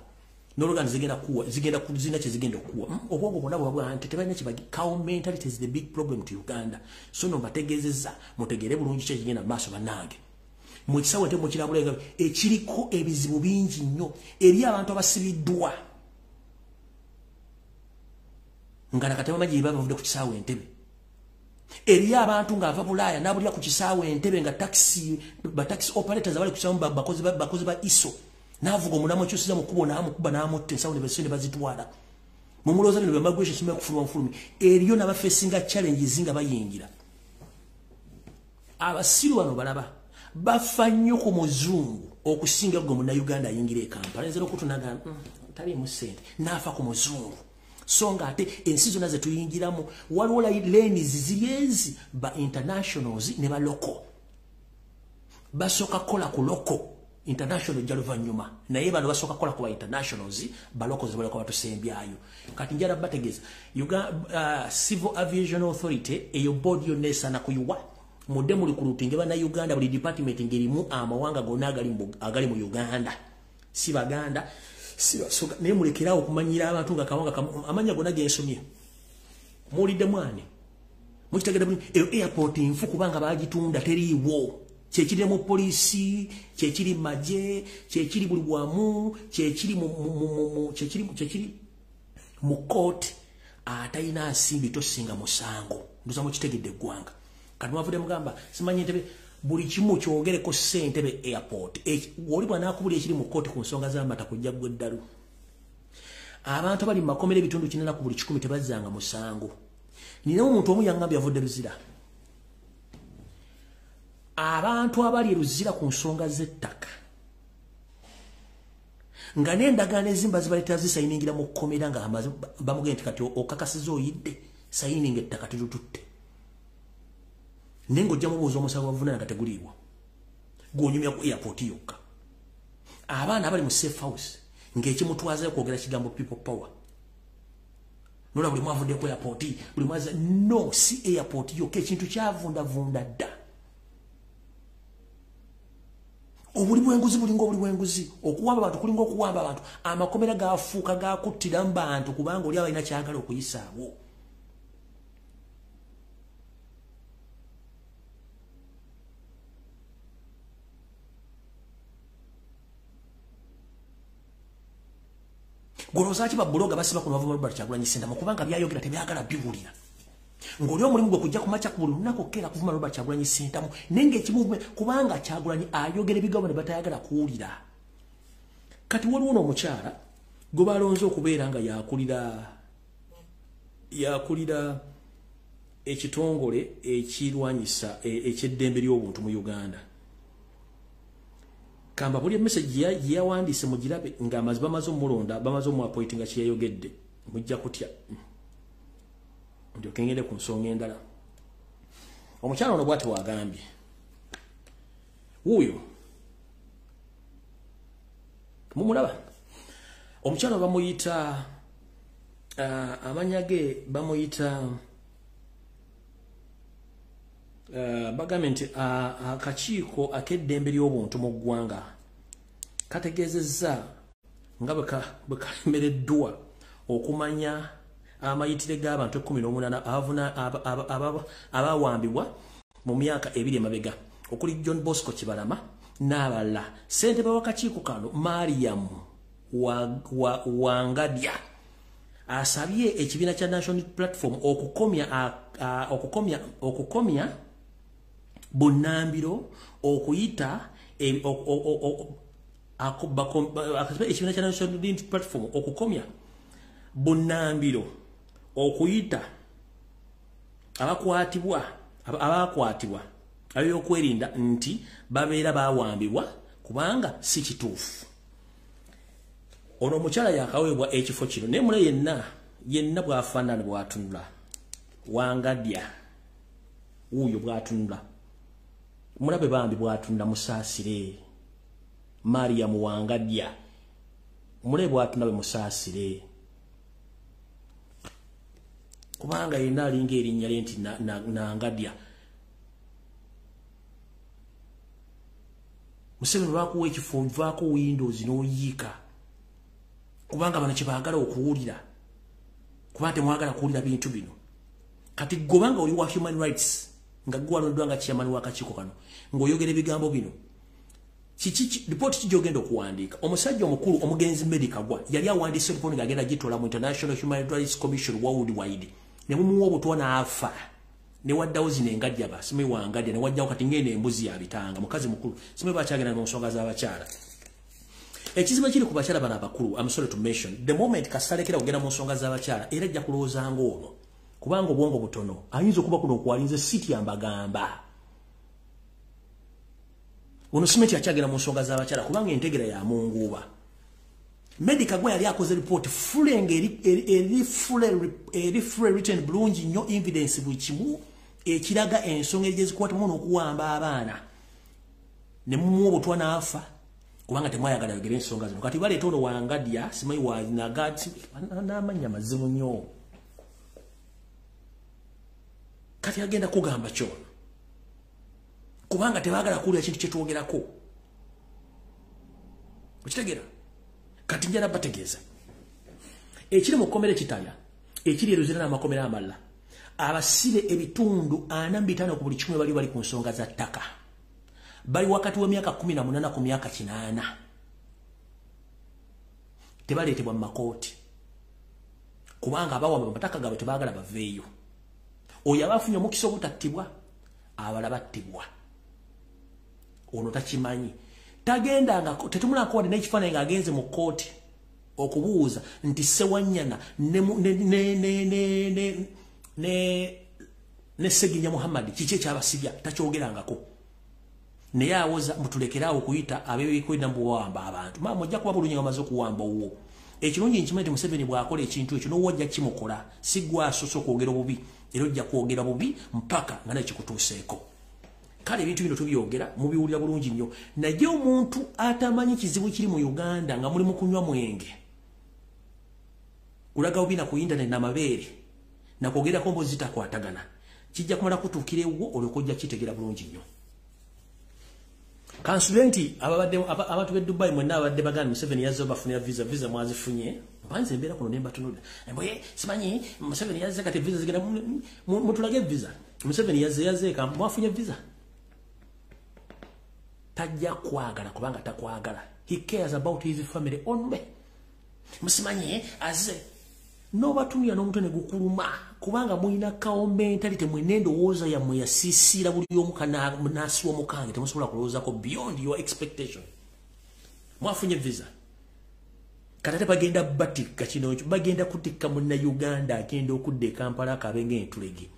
n'oluganda zigenda kuwa, zigenda kuzina kye zigenda okuwa. Obwongo bwonna bwabwa nti tebalina kye bagi. Cow mentality is the big problem to Uganda. So no mbategeezezza mutegeere bulungi ki ekigenda mu maaso bannange. Mu kisaawe ate mukirabula ekiriko ebizibu bingi nnyo eri abantu abasibiddwa. Nga nakatema maji bavudde ku kisaawe Entebbe. Eriyo abantu ng'ava Bulaaya n'abulira ku kisaawe Entebbe nga taxi ba taxi operators abali ku kisaawe bakozi ba ISO n'avuga omulamu akyusiza mu kkubo n'amukuba n'amutta ensawo ne basente bazitwala. Mumulooza bino bya migration simanyi kufuluma nfulumi. Eriyo n'abafeesinga challenges nga bayingira. Abasiru bano balaba bafa nnyo ku muzungu okusinga gwe munnayuganda ayingira e Kampala. Nze n'okutunaga taliimu ssente n'afa ku muzungu. So nga ate ensi zonna ze tuyingiramu waliwo lanes ziri ezi ba internationals ne ba local. Basooka kukola ku local, international ejja luvannyuma, naye bano basooka kukola ku ba internationals, ba locals baleka batusembyayo. Kati njala bategeeza Civil Aviation Authority eyo board yonna esaana kuyiwa mudde muli ku lutinge bannayuganda buli department ng'erimu amawanga gonna agali mu Uganda, si Baganda si Basoga, naye mulekerawo okumanyira abantu nga kawanga amanya gonna gensomye. Muwulidde mwani? Mukitegedde bulungi? Eyo airport nfu kubanga baagitunda teriiwo. Kyekiri mu poliisi, kyekiri magye, kyekiri buli wamu, kyekiri mu court. Atalina nsimbi tosinga musango. Ndoza mukitegedde eggwanga. Kati mwavudde mugamba simanyi Entebbe, buli kimu kyogereko Ssentebe airport. Oli bw'anaakubulira ekiri mu kkooti ku nsonga z'amata kujja ggwe eddalu. Abantu abali mu makomera ebitundu 8 ku buli 1 tebazzanga musango. Nina omuntu omu yangambye avudde Luzira. Abantu abali e Luzira ku nsonga z'ettaka nga n'endagaano ezimba zibaleetera zisayiningira mu kkomera nga bamugenda nti kati okakasiza oyidde sayininga ettaka tetututte. Naye ng'ojja mubuuza omusango bavunaana nga teguliiwo, gw'onyumya ku airport yokka. Abaana abali mu safe house ng'ekimutwazayo kwogera kigambo people power. Nola buli mwavudde ku airport, buli mwaza no si airport yokka, ekintu kyavundavunda dda. Obuli bw'enguzi bulinga obuli bw'enguzi, okuwamba abantu kulinga okuwamba abantu, amakomera gafuuka gakuttira mu bantu kubanga oli abalina kyagala okuyisaawo. Golowooza ki babuloga basiba kuno bavuma Robert Kyagulanyi Ssentamu kubanga byayogera tebyagala biwulira. Ng'oli omulimu gwe kujja kumakya ku buli lunaku okkeera kuvuma Robert Kyagulanyi Ssentamu, naye ng'ekimu kubanga Kyagulanyi ayogera ebigambo ne batayagala kuwulira. Kati waliwo n'omukyala gwe balonze okubeera nga yakulira ekitongole ekirwanyisa eky'eddembe ly'obuntu mu Uganda. Kamba buli message yawandiise mugirabe nga amazi bamaze omulonda bamaze omuappointinga kye yayogedde mujja kutya. Ndyoke ngende ku nsonga endala. Omukyala ono bw'ati wagambye wuuyo mumulaba omukyala bamuyita amanya ge bamuyita bagambye nti akakiiko ak'eddembe ly'obuntu mu ggwanga kategeezezza nga bwe kalemereddwa okumanya amayitire g'abantu 18 abawambibwa mu myaka 2 emabega okuli John Bosco Kibalama n'abalala. Ssentebe w'akakiiko kano Mariam Wangadya asabye ekibiina kya National Platform okukomya bunnambiro okuyita ekibiina kya National Platform okukomya bunnambiro okuyita abakwatibwa ab'okwerinda nti babeera bawambibwa kubanga si kituufu. Ono omukyala yakaweebwa ekifo kino naye mule yenna bw'afaanana bw'atunula Wangadya wuuyo bw'atunula mulabe bambi bw'atunula musaasire. Mariam Wangadya mulabe bw'atunula bwe musaasire kubanga yenna alinga erinnya lye nti Nangadya. Museveni bakuwa ekifo vaako windows n'oyiika kubanga bano kye baagala okuwulira, kuba temwagala kuwulira bintu bino. Kati gobanga oli wa human rights nga gwe walondeddwa nga chairman w'akakiiko kano ng'oyogera ebigambo bino, Kiki report ki gy'ogenda okuwandiika? Omusajja omukulu omugenzi Medi Kagwa yali awandiise report ng'agenda gitwala mu International Human Rights Commission worldwide. Ne mumuwa obutwa n'afa. Ne waddawo zino engadya ba simanyi wangadya ne wajjawo kati ng'eno embuzi ya bitanga mukazi mukulu simanyi bakyagenda mu nsonga z'abakyala. Ekizibu ekiri ku bakyala bano abakulu, I'm sorry to mention, the moment kasalekera kugenda mu nsonga z'abakyala era ajja kulowooza ng'ono kubanga obwongo butono ayinza okuba kuno okwalinze siti yambagamba. Ono simenti akyagenda mu nsonga z'abakyala kubanga entegera ya munguuba. Medi Kagwa yali akoze report full nga eri full written bulungi nnyo, evidence buli kimu ekiraga ensonga ezikwatamu n'okuwamba abaana. Ne mumuwa obutwa n'afa kubanga temwayagala yogera ensonga zino. Kati baleeta ono wangadya simanyi wanagati n'amannya mazibu nnyo. Kati agenda kugamba kyono kubanga tebaagala kuwulira kintu kye twogerako. Okitegeera? Kati njala bategeeza ekiri mu kkomera Kitalya, ekiri e Luzira n'amakomera amalala, abasibe ebitundu 45 ku buli 100 bali bali ku nsonga za ttaka. Bali wakati w'emyaka 18 ku myaka 80. Tebaleetebwa mu makooti kubanga abawamba amataka gaabwe tebaagala baveeyo. Oyo aba afunye omukisa obutattibwa, abalala battibwa. Ono takimanyi. Tagendanga tetumulako wadde n'ekifaananyi ng'agenze mu kkooti okubuuza nti Ssewanyana ne Sseginya Muhammad kiki ekyabasibya, takyogerangako. Naye awoza mutulekeraawo okuyita ab'ebikwenda mbu bawamba abantu. Maama ojja kuba bulungi nga bamaze okuwamba owuwo. Ekirungi nkimanyi nti Museveni bw'akola ekintu ekyo n'owuwo ajja kimukola, si ggwe asoose okwogera obubi, era ojja kwogera bubi mpaka nga naye kikutuuseeko. Kale ebintu bino tubyogera mubiwulira bulungi nnyo. Naye omuntu atamanyi kizibu kiri mu Uganda nga muli mu kunywa mwenge, kulaga bubi na ku internet n'amabeere nakwogerako mbozi zitakwatagana, kijja kumala kutuukira ewuwo olyoka ojja kitegeera bulungi nnyo. Kansubire nti abantu b'e Dubai mwenna abadde bagamba Museveni yazze obafunira visa, visa mwazifunye. Mbanze embeera kuno ne mbatunuulira. Mbuye simanyi Museveni yazze kati visa zigenda mutulage visa. Museveni yazze mwafunye visa. Tajja kwagala kubanga takwagala. He cares about his family only. Musimanyi azze n'obatumya n'omutwe ne gukuluma kubanga mulina kawo mentality mwine endowooza yammwe yasiisiira buli omu n'asiwa omukange temusobola kulowoozako beyond your expectation. Mwafunye visa. Kati ate bagenda batikka kino bagenda kutikka Munnayuganda agenda okudda e Kampala akabe ng'entulege.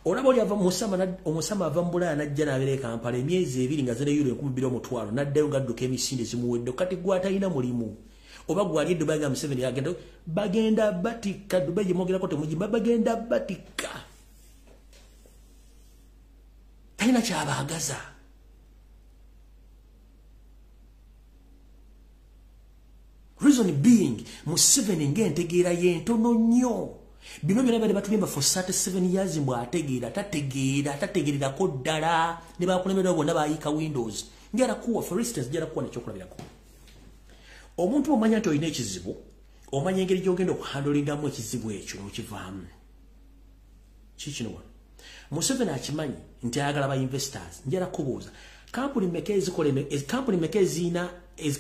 Olaba oli ava omusama ava mu Bulaaya n'ajja n'abeera e Kampala emyezi 2 nga zina euro 2000 n'addayo ng'adduka emisinde zimuwedde. Kati gwe atalina mulimu oba gwali e Dubai nga Museveni agenda bagenda batikka Dubai gye mwogerako temugimba bagenda batikka. Talina kyabaagaza. Reason being Museveni ng'entegeera ye ntono nnyo. Bino byonna badde batulimba for 37 years mbu ategeera tategeera tategeererako ddala ne bakulembera bonna bayiika windows. Njala kuwa for instance, njala kuwa nekyokulabirako. Omuntu omanya nti olina ekizibu, omanya engeri gy'ogenda okuhandolingamu ekizibu ekyo n'okivaamu. Kikino wano. Museveni akimanyi nti ayagala ba investors. Njala kubuuza kampuni mmeka ezikola kampuni mmeka ezirina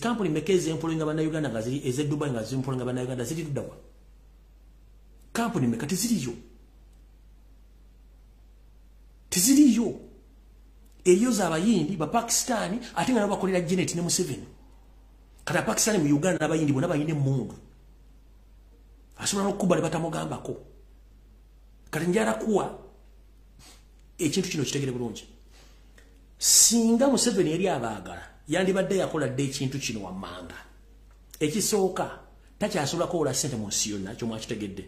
kampuni mmeka ez'employinga Bannayuganda nga ziri ez'e Dubai nga zimployinga Bannayuganda ziri ludda wa? Kampuni mmeka teziriyo. Teziriyo. Eriyo z'Abayindi, Bapakistani ate nga nabo bakolera Janet ne Museveni. Kati Abapakistani mu Uganda n'Abayindi bonna balina emmundu. Asobola n'okukuba ne batamugambako. Kati njala kuwa ekintu kino kitegere bulungi. Singa Museveni yali abaagala yandibadde yakola dda ekintu kino wammanga. Ekisooka takyasobola kuwola ssente mu nsi yonna, kyo mwakitegedde.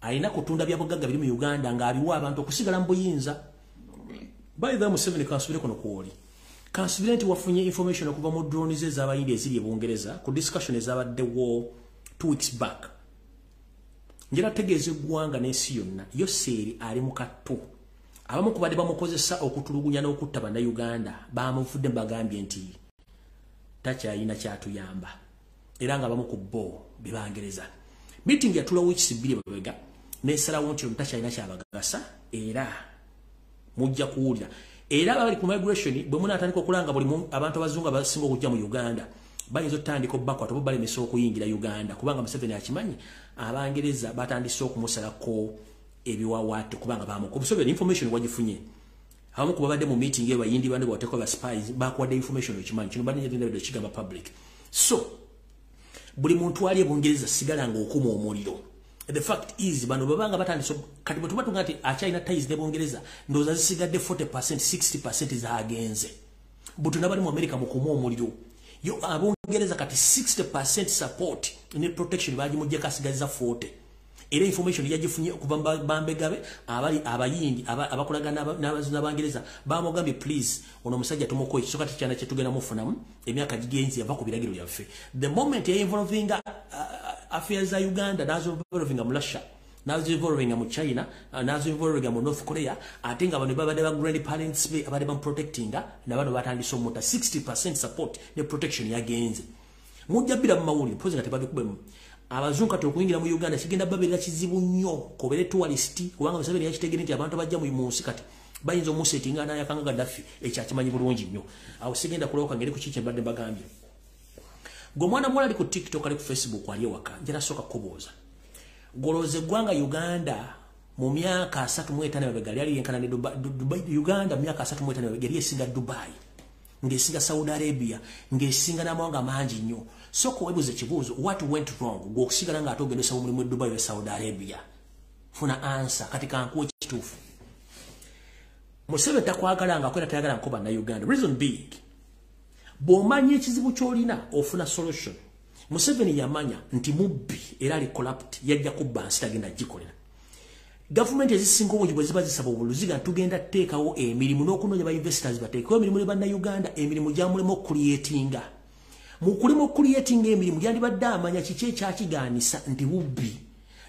Alina kutunda bya bugagga biri mu Uganda ng'abiwa abantu okusigala mu buyinza. By the way, Museveni kansubire kuno kwoli. Kansubire nti wafunye information okuva mu drones ez'Abayindi eziri e Bungereza ku discussion ezabaddewo 2 weeks back. Njala tegeeza eggwanga n'ensi yonna, Yoseeri ali mu kattu. Abamu ku badde bamukozesa okutulugunya n'okutta Bannayuganda bamuvudde bagambye nti takyalina kyatuyamba. Era nga abamu ku bo be Bangereza. Meeting yatula weeks 2 mabega n'esalawo nti takyalina kyabagasa era mujja kuwulira. Era abali ku migration bwe munaatandika okulanga buli abantu abazungu abasinga okujja mu Uganda bayinza otandika obbakwata oba balemesa okuyingira Uganda, kubanga Museveni akimanyi Abangereza batandise okumusalako ebiwaawaatiro kubanga bamukuba. Museveni information wagifunye, abamu ku babadde mu meeting eyo Bayindi bande bateekwa ba spies bakuwadde information, okimanyi kino badde kigamba public. So buli muntu ali e Bungereza sigala ng'okuma omuliro. The fact is bano babanga batandise kati bwe tuba tuga nti akyalina ties ne Bungereza, ndowooza zisigadde 40%, 60% zagenze. Butuna bali mu America mukuma omuliro. Yo Abungereza kati 60% support ne protection bagimuggyeko, asigazza 40. Era information yagifunye okuva bambegabe abali Abayindi abakolagana n'Abangereza, bamugambye, "Please, ono omusajja tumukoye." So kati kyana kyetugenda mufunamu emyaka gigenzi yava ku biragiro byaffe. The moment ya involving affairs za Uganda, nazo involving mu Russia, nazo involving mu China, nazo involving mu North Korea, ate nga bano babadde ba grandparents be abadde bamuprotectinga, na bano batandise omuta. 60% support ne protection yagenze. Mujja bira mu mawulire pozi nga tebabikubemu. Abazungu kati okuyingira mu Uganda kigenda babeerera kizibu nnyo, kobere tourist, kubanga Museveni yakitegere nti abantu bajja mu nsi kati bayinza omusetinga n'ayakanga Gaddafi. Ekyo akimanyi bulungi nnyo. Awo sigenda kulooka ngeri ku kiki mbadde mbagambye. Gwe omwana muwala ali ku TikTok, ali ku Facebook, ali ewaka, njala sooka kukubuuza: golooza eggwanga Uganda mu myaka 35 mabega lyali yenkana ne Dubai? Uganda mu myaka 35 mabega yali esinga Dubai, ng'esinga Saudi Arabia, ng'esinga n'amawanga mangi nnyo. Sooka weebuuze ekibuuzo: what went wrong gwe okusigala ng'ate ogenda osaba omulimu e Dubai we Saudi Arabia? Funa answer. Kati kankuwa ekituufu. Museveni takwagala nga akwera, tayagala nko Bannayuganda. Reason being, bw'omanya ekizibu ky'olina ofuna solution. Museveni yamanya nti mubbi era ali corrupt, yajja kubba nsi, tagenda gikolera. Gavumenti ezisinga obungi bwe ziba zisaba obuluziga, tugenda tuteekawo emirimu n'okunoonya ba investors bateekewo emirimu ne Bannayuganda, emirimu gyamulema okucreatinga. Mu kulema okucreatinga emirimu, yandibadde amanya kiki ekyakigaanisa nti bubbi,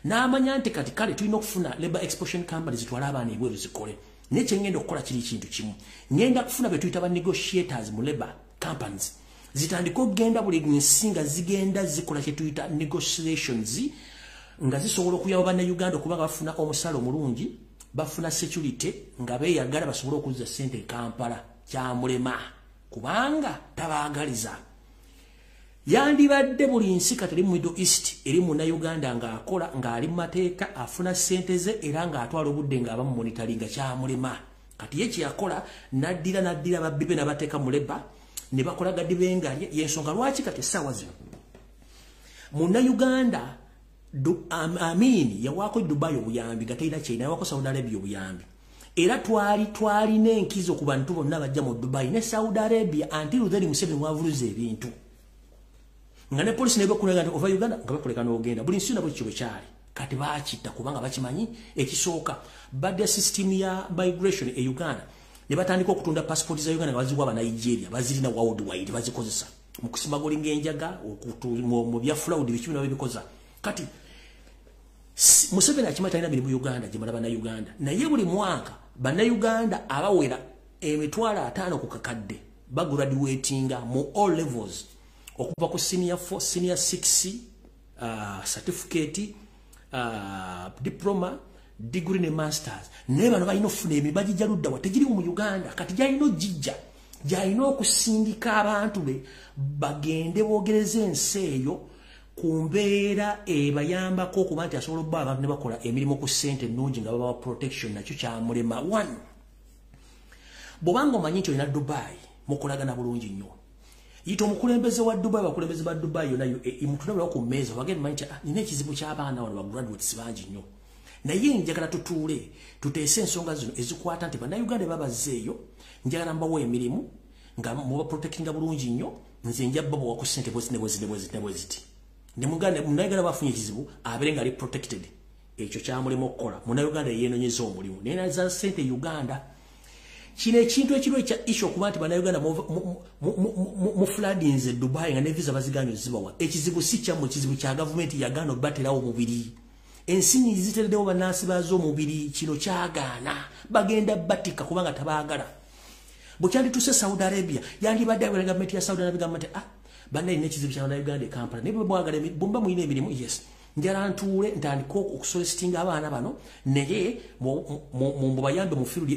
n'amanya nti kati kale tulina okufuna labor expulsion company zitwale abaana ebweru zikole. Naye kyengenda okukola kiri kintu kimu: ngenda kufuna be tuyita ba negotiators mu labor companies, zitandike okugenda buli nsi nga zigenda zikola kye tuyita negotiations, nga zisobola okuyamba Bannayuganda okubanga bafuna omusala omulungi, bafuna security, nga beeyagala basobole okuzza ssente e Kampala. Kyamulema kubanga tabaagaliza. Yandibadde buli nsi kati eri mu Middle East eri Munnayuganda ng'akola, ng'ali mu mateeka, afuna ssente ze era ng'atwala obudde ng'aba mu monitoringa. Kyamulema. Kati ye kyeyakola, naddira babbi be n'abateeka mu labour ne bakola gadibengalye. Yensonga lwaki kati essaawa zino Munnayuganda Amin yawaako Dubai obuyambi nga terina kyerina, yawaako Saudi Arabia obuyambi, era twalina enkizo ku bantu bonna bajja mu Dubai ne Saudi Arabia until then Museveni wavuluza ebintu nga ne polisi nebakulega nti ova Uganda, nga bakuleka n'ogenda. Buli nsi yonna bwe kityo bwe kyali. Kati bakitta kubanga bakimanyi. Ekisooka, badde system ya migration e Uganda ne batandika okutunda passport za Uganda nga baziwa Abanigeria, bazirina worldwide, bazikozesa mu kusmugglinga enjaga, mu bya fraud, biki bino babikoza. Kati Museveni akimanyi talina mirimu Uganda gyemala Bannayuganda, naye buli mwaka Bannayuganda abawera 50,000 ku kakadde bagraduatinga mu all levels, okuva ku senior 4, senior 6, certificate, diploma, degree ne masters. Naye bano balina okufuna emirimu, bagijja luddawa? Tegiriwo mu Uganda. Kati gyalina ogijja, gyalina okusindika abantu be bagende boogereza ensi eyo ku mbeera ebayambako okuba nti asobola obba abantu ne bakola emirimu ku ssente ennungi nga babawa protection. Nakyo kyamulema. One, bw'obanga omanyi nti olina Dubai mukolagana bulungi nnyo, yita omukulembeze wa Dubai, abakulembeze ba Dubai yonna mutulabirawo ku mmeeza, bagende manyi nti, "Ah, nina ekizibu ky'abaana wano ba graduates bangi nnyo, naye njagala tutuule tuteese ensonga zino ezikwata nti Bannayuganda babazzeeyo, njagala mbawa emirimu nga mubaprotectinga bulungi nnyo, nze nja babawa ku ssente bwezi ne bwezi ne bwezi ne bweziti." Munnayuganda bafunye ekizibu abeere nga ali protected. Ekyo kyamulimu okukola. Munnayuganda yeenonyeza omulimu naye naza ssente Uganda. Kino ekintu ekiriwo ekya issue okuba nti Bannayuganda mu floodinze Dubai nga ne visa baziganye zibawa, ekizibu si kyammwe, ekizibu kya gavumenti yagaana obbaterawo mubiri. Ensinyi zitereddewo bannansi baazo omubiri. Kino kyagaana, bagenda batika kubanga tabaagala. Bwe kyandituuse Saudi Arabia, yandibadde awera gavumenti ya Saudi Arabia, gamba nti, "Ah, bannaye, nina ekizibu kya Bannayuganda e Kampala, naye bwe mwagala bwemba mulina emirimu, yes, Njala ntuule ntandika okusolicitinga abaana bano naye mubayambe mu field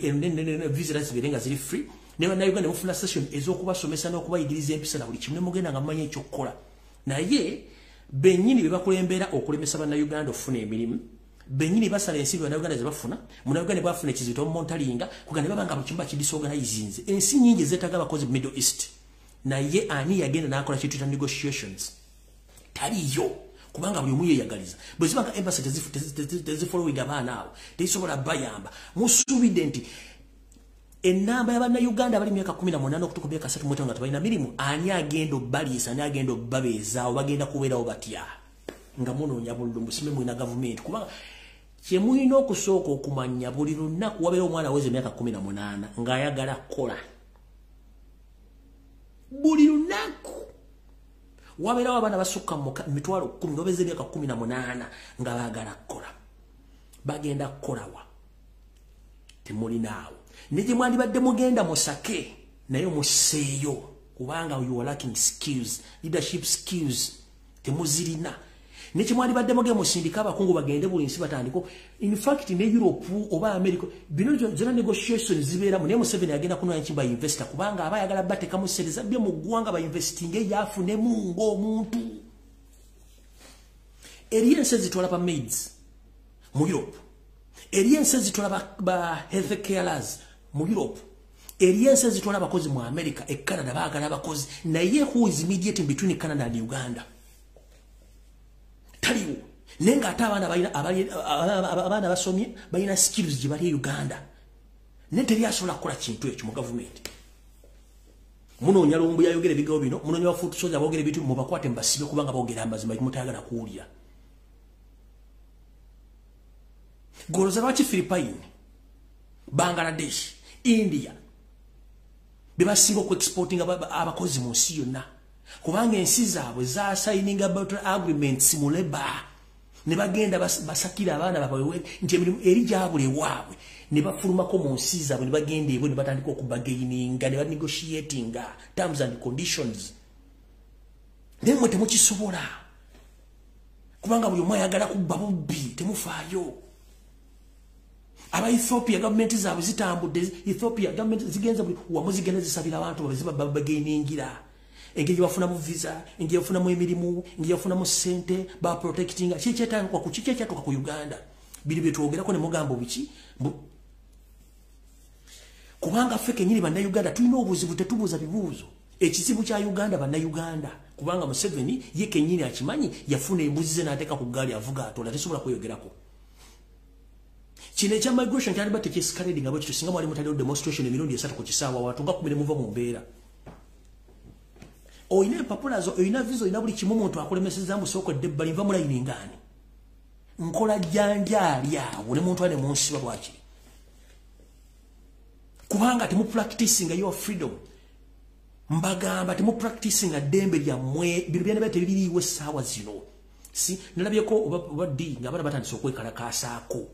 visa zibeere nga ziri free ne bannayuganda mufuna session ez'okubasomesa n'okubayigiriza empisa na buli kimu ne mugenda nga mumanyi ekyokukola. Naye bennyini be bakulembera okulemesa bannayuganda okufuna emirimu, bennyini basala ensimbi bannayuganda ze bafuna, munnayuganda bw'afuna ekizibu tomumontalinga kugamba ne baba nga buli kimu bakidisorganizinze. Ensi nnyingi zeetaaga abakozi mu Middle East, naye ani yagenda n'akola kye tuyita negotiations? Taliyo, kubanga buli omu yeeyagaliza. Bwe ziba nga embassy tezifollowing abaana abo, tezisobola bayamba. Musuubidde nti ennamba y'abannayuganda abali myaka 18 okutuuka myaka 35 nga tebalina mirimu, ani agenda obbaliisa, ani agenda obbabeezaawo, bagenda kubeerawo batya? Nga munoonya bululu musime mulina gavumenti. Kubanga kye mulina okusooka okumanya, buli lunaku wabeera omwana aweza emyaka 18 ng'ayagala kukola. Buli lunaku wabeerawo abaana basukka mu 10,000 nga baweza emyaka 18 nga baagala kukola. Bagenda kukolawa? Temulinaawo. Ne gye mwandibadde mugenda musake naye museeyo, kubanga you are lacking skills, leadership skills temuzirina. Ne kye mwandibadde mugenda musindika abakungu bagende buli nsi batandiko. In fact ne Europe oba America bino zonna negotiations zibeeramu, naye Museveni agenda kunoonya nki ba investor, kubanga aba ayagala bateekamu ssente zabbye mu ggwanga bainvestinge yafunemu ng'omuntu. Eriyo ensi ezitwala ba maids mu Europe, eriyo ensi ezitwala ba health carers mu Europe, eriyo ensi ezitwala abakozi mu America, e Canada baagala abakozi, naye who is mediating between Canada and Uganda? Taliwo. Naye ng'ate abaana basomye, balina skills gye bali e Uganda, naye teri asobola kukola kintu ekyo mu gavumenti. Munoonya Lumbu yayogera ebigambo bino, munoonya bafuutu soja boogera ebintu, mubakwate mubasibe kubanga boogera amazima mutayagala kuwulira. Goloza lwaki Philippine, Bangladesh, India bebasinga okuexportinga abakozi mu nsi yonna? Kubanga ensi zaabwe zasayininga bilateral agreements mu labor, ne bagenda basakira abaana baabwe nti emirimu eri gyabula ewaabwe, ne bafulumako mu nsi zaabwe ne bagenda ebwe ne batandika okubagaininga ne banegotiatinga terms and conditions. Naye mmwe temukisobola, kubanga buli omu ayagala kubba bubbi, temufaayo. Aba Ethiopia gavumenti zaabwe zitambudde, Ethiopia gavumenti zigenza buli wamu, zigenda zisabira abantu baabwe zibabagainingira engeri gye bafunamu visa, engeri gye bafunamu emirimu, engeri gye bafunamu ssente, baprotectinga. Kiki ekyatuuka ku Uganda? Biri bye twogerako ne mugamba biki? Kubanga ffe kennyini bannayuganda tulina obuzibu, tetubuuza bibuuzo. Ekizibu kya Uganda bannayuganda, kubanga Museveni ye kennyini akimanyi yafuna embuzi ze n'ateeka ku ggaali avuga atola, tesobola kweyogerako. Kino ekya migration kyaliba tekyescalating nga bwe kityo singa mwali mutaddewo demonstration emirundi 3 ku kisaawe, abantu nga 10 ne muva mu mbeera. Olina empapula zo, olina visa, olina buli kimu, omuntu akulemesezza musookodde ebbali, nva mu layini ngaani? Nkola jjanjaali awo ne muntu ane munsiba lwakiri. Kubanga temupracticinga your freedom. Mbagamba temupracticinga ddembe lyammwe, bino byandibadde tebiriiwo essaawa zino. Si nalabyeko oba ddi ng'abaana batandise okwekalakaasaako.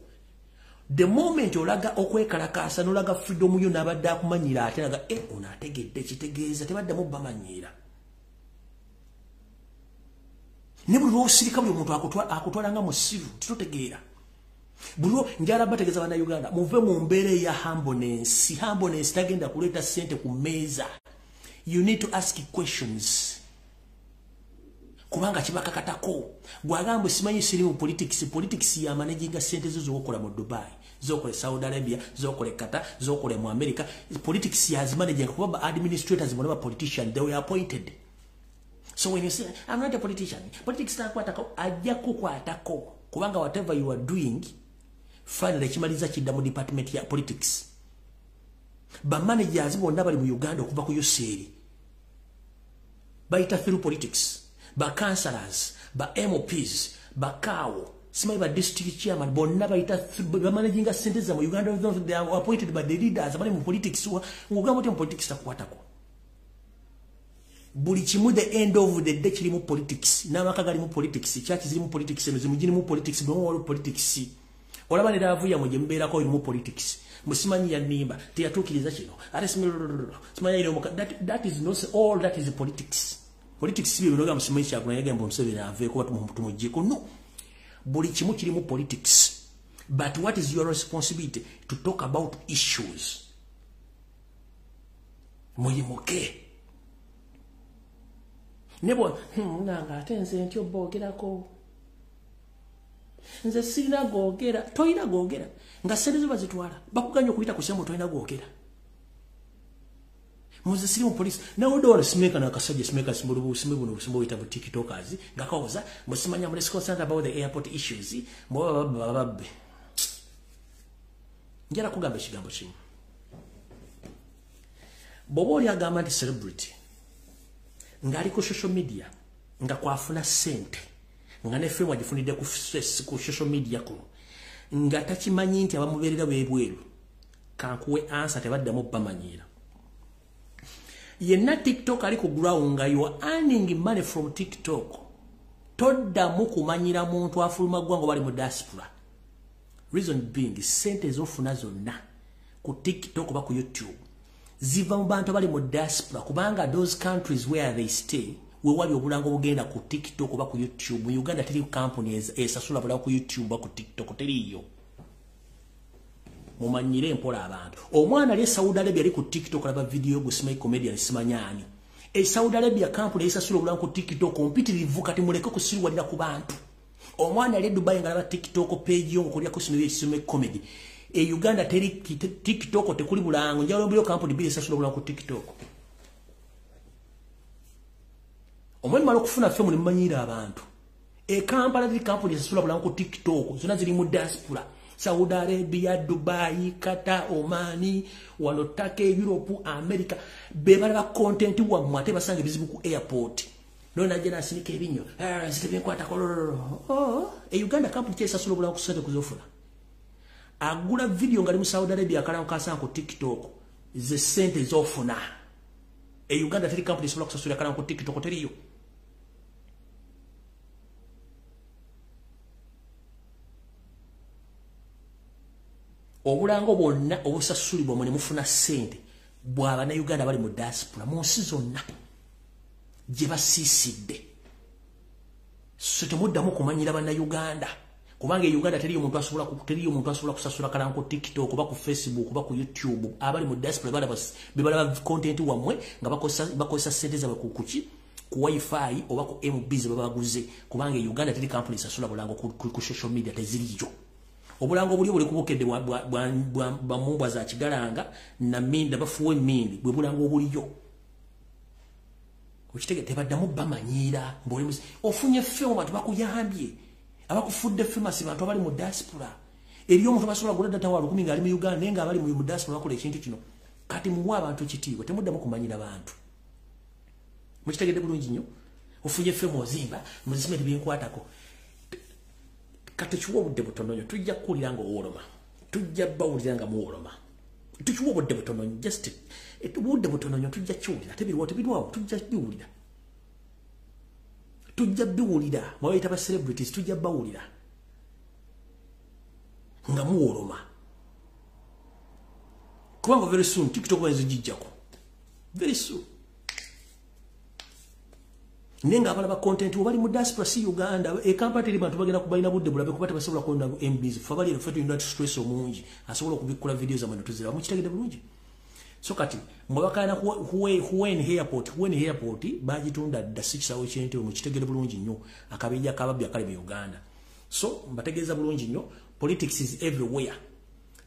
The moment olaga okwekalakaasa n'olaga freedom yo n'abadde akumanyira ate naga ono ategedde kitegeeza tebaddamu bamanyiira. Ne buli lw'osirika buli omuntu akutwala nga musiru, titotegeera. Buli njala bategeeza bannayuganda muve mu mbeera eya humbleness. Humbleness tagenda kuleeta ssente ku mmeeza. You need to ask questions. Kubanga kibakakatako. Gwagamba simanyi siri mu politics, politics ya managinga ssente zo z'okola mu Dubai, z'okola Saudi Arabia, z'okola Qatar, z'okola mu America. Politics ya managing kuba ba administrators bonna ba politician, they were appointed. So when you say I'm not a politician, politics takwatako, ajja kukwatako kubanga whatever you are doing finally kimaliza kidda mu department ya politics. Ba managers bonna bali mu Uganda okuva ku UCL bayita through politics, ba councillors, ba MPs, ba CAO, simanyi ba district chairman, bonna bayita bamanaginga ssente za mu Uganda. They are appointed by the leaders abali mu politics. Ng'ogamba otya mu politics takwatako? Buli kimu the end of the day kiri mu politics, n'amaka gali mu politics, church ziri mu politics, emizimu giri mu politics, buli waliwo politics. Olaba ne laavu yammwe gye mubeerako eri mu politics. Musimanyi yannimba teyatuukiriza kino, ate simanyi ayina omuka. That is not all, that is politics. Politics si bye binoga musimanyi Kyagulanyi yagamba Museveni aveeko tumuggyeko. No, Buli kimu kirimu politics. But what is your responsibility? To talk about issues. Muyimuke. Nebo, nanga ate nze ntyo boogerako. Nze sirina googera, toyina googera. Nga ssente zo bazitwala. Bakuganya okuyita ku ssembo toyina googera. Muze siri mu police. Nawe dola simeka na kasajja simeka simbulu simbu no simbu ita TikTokers ngakawoza musimanya muri concerned about the airport issues. Mwa njala kugamba ekigambo kimu. Bw'oba oli agamba nti celebrity ng'ali ku social media nga kwafuna ssente nga ne fame agifunidde ku social media kuno nga takimanyi nti abamubeerera bwebweru, kankuwe answer tebaddamu bamanyiira. Yenna TikTok ali ku ground nga you are earning money from TikTok, toddamu kumanyira muntu afuluma ggwanga bali mu diaspora. Reason being, ssente z'ofuna zonna ku TikTok oba ku YouTube ziva mu bantu abali mu diaspora, kubanga those countries where they stay wewali obulango bugenda ku TikTok oba ku YouTube. Mu Uganda teri company esasula bulango ku YouTube oba ku TikTok, teriyo. Mumanyire mpola abantu. Omwana ali Saudi Arabia ali ku TikTok alaba video gusima comedian simanyani. E Saudi Arabia company esasula obulango ku TikTok mpitirivu, kati muleke kusirwalira ku bantu. Omwana ali Dubai ngalaba TikTok page yo okulya kusima sima comedy. E Uganda teri TikTok tekuli bulango, njalo mbyo company bili esasula obulango ku TikTok. Omwene malo kufuna femu ni manyira abantu. E Kampala teri company esasula bulango ku TikTok, zonna ziri mu diaspora. Saudi Arabia, Dubai, Qatar, Omani, wano Turkey, Europe, America. Bebalaba content wammwe ate basanga ebizibu ku airport. No najja nasinika ebinyo. Nzite kololo. Oh, e Uganda company kyesasula obulango ku ssente kuzofuna. Agula video ngali mu Saudi Arabia akalango kasanga ku TikTok. Ze ssente zofuna. E Uganda teri company esobola kusasula akalango ku TikTok, teriyo. Obulango bwonna obusasulibwa mwe mufuna ssente bwa bannayuganda bali mu diaspora mu nsi zonna gye basiisidde. So temuddamu kumanyira bannayuganda, kubanga e Uganda teriyo muntu asobola kusasula kalango ku TikTok oba ku Facebook oba ku YouTube. Abali mu diaspora bebalaba content wammwe nga bakozesa ssente zaabwe ku kuki, ku wifi oba ku MB ze babaguze, kubanga e Uganda teri company esasula bulango ku social media, teziriyo. Obulango buli buli kubukedde bwa mumbwa za kigalanga na minda bafuwe mindi bwe bulango obuliyo. Okitege tebaddamu bamanyiira mboli ofunye ffe abantu bakuyambye abakufudde famous bantu abali mu diaspora. Eriyo omuntu basobola kugula data wa 1000 ng'ali mu Uganda naye ng'abali mu diaspora bakola ekintu kino. Kati muwe abantu ekitiibwa, temuddamu kumanyira bantu. Mukitegedde bulungi nnyo. Ofunye ffe ozimba muzisime tebinkwatako. Kati kiwa obudde butono nnyo, tujja kuwulira nga owoloma, tujja bawulira nga muwoloma. Tukiwa obudde butono nnyo, just obudde butono nnyo, tujja kiwulira. Tebiriwo tebirwawo, tujja biwulira. Tujja biwulira, mwabayita ba celebrities, tujja bawulira nga muwoloma. Kubanga very soon TikTok bayinza ogiggyako. Very soon. Nenga abalaba content obali mu diaspora si Uganda, e Kampala teri bantu bagenda kubalina budde bulabe kuba tebasobola kulonda MBs. Ffe abali eno ffe tulina stress omungi asobola okubikkula video zammwe ne tuziraba. Mukitegedde bulungi. So kati mwabakaana Huen Airport, Huen Airport bagitunda dda, si kisaawe ky'entebe. Mukitegedde bulungi nnyo, akabinja akababbi akali mu Uganda. So mbategeeza bulungi nnyo, politics is everywhere.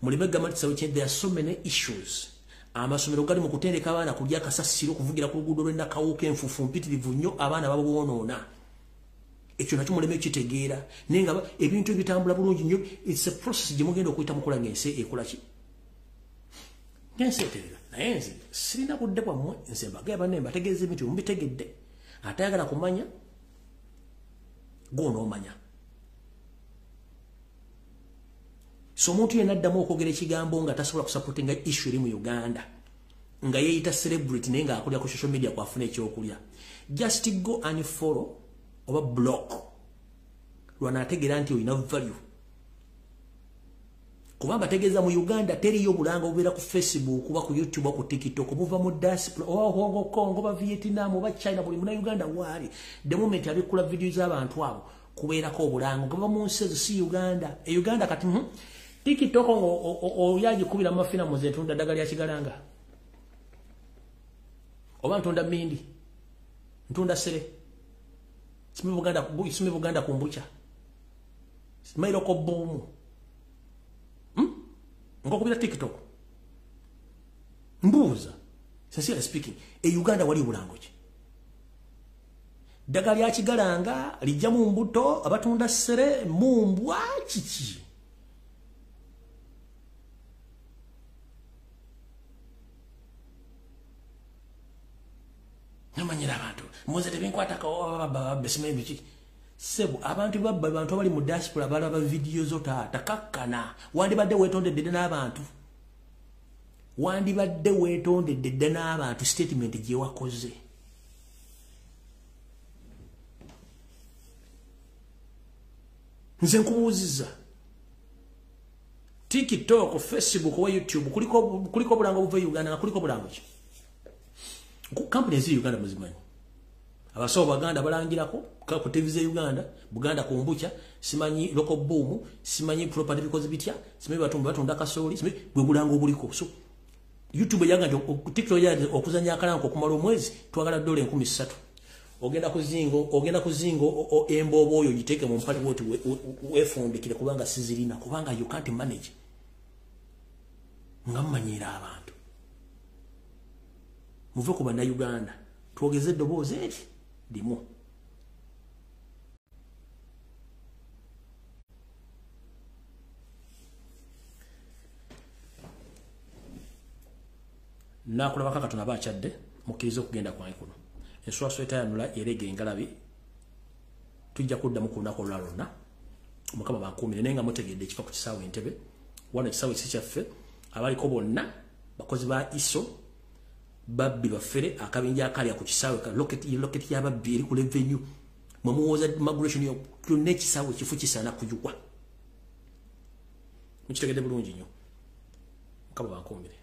Muleme gamba nti kisaawe ky'entebe, there are so many issues. Amasomero gali mu kutendeka abaana kulya kasasiro, okuvugira ku luguudo lw'e Nakawuka enfuufu mpitirivu nnyo, abaana baboonoona. Ekyo nakyo muleme kitegeera. Naye nga ebintu ebitambula bulungi nnyo, it's a process gye mugenda okuyita mukola ng'ensi ekola ki? Ng'ensi eterera. Naye nze sirina budde bwammwe, nze mbagamba banne mbategeeza ebintu mubitegedde. Atayagala kumanya, gw'onoomanya. So omuntu yenna addamu okwogera ekigambo nga tasobola kusupportinga issue eri mu Uganda, nga yeeyita celebrity naye ng'akolera ku social media kwafuna ekyokulya, just go and follow oba block. Lwanaategeera nti olina value. Kuba mbategeeza mu Uganda teriyo bulango obubeera ku Facebook oba ku YouTube oba ku TikTok buva mu diaspora oba Hong Kong oba Vietnam oba China. Buli munnayuganda waali, the moment abikkula video z'abantu abo Kubeerako obulango gava mu nsi ezo si Uganda. E Uganda kati TikTok oyagikubira mafina muze ntunda ddagala lya kigalanga. Oba ntunda mindi. Ntunda sere. Simi Buganda kumbucha. Simairoko bomu. Ngokubira TikTok. Mbuuza. Sincerely speaking, e Uganda wali bulango ki? Ddagala lya kigalanga lijja mu mbuto abatunda sere mumbwa kiki? Namanyira abantu muze tebinkwatako babba biki sebo abantu babba abantu abali mu diaspora balaba video zo taata kakkana wandibadde weetondedde n'abantu wandibadde weetondedde n'abantu statement gye wakoze. Nze nkubuuzizza TikTok, Facebook oba YouTube kuliko obulango obuva e Uganda nga kuliko obulango ki? Kampuni eziri Uganda muzimanyi. Abasawo Baganda balangirako ku TV ze Uganda, Buganda kombucha, simanyi local boom, simanyi property because bitya, simanyi batunda kasooli, simanyi bwe bulango obuliko. So YouTube yanga TikTok yanga okuzanya akalango okumala omwezi twagala $3,000. Ogenda kuzingo embobo oyo giteeke mu mpale woti weefundikire kubanga sizirina kubanga you can't manage. Nga mmanyira abantu. Muve ku bannayuganda twogeze eddoboozi eri limu. Naakulabako katono aba akyadde mukkirize okugenda kwange kuno. Enswaswa etayanula erega engalabi tujja kuddamu ku lunaku olulala lwonna. Mukama bankuumire naye nga mutegedde ekifa ku kisaawe Entebbe. Wano ekisaawe si kyaffe, abaliko bonna bakozi ba ISO babbi bafere akabinja akalya ku kisaawe ka locket y'ababbi eri ku revenue. Mwe muwooza migration yonna ekisaawe kifu kisaana kuyuwa. Mukitegedde bulungi nnyo. Mukama bankuumire.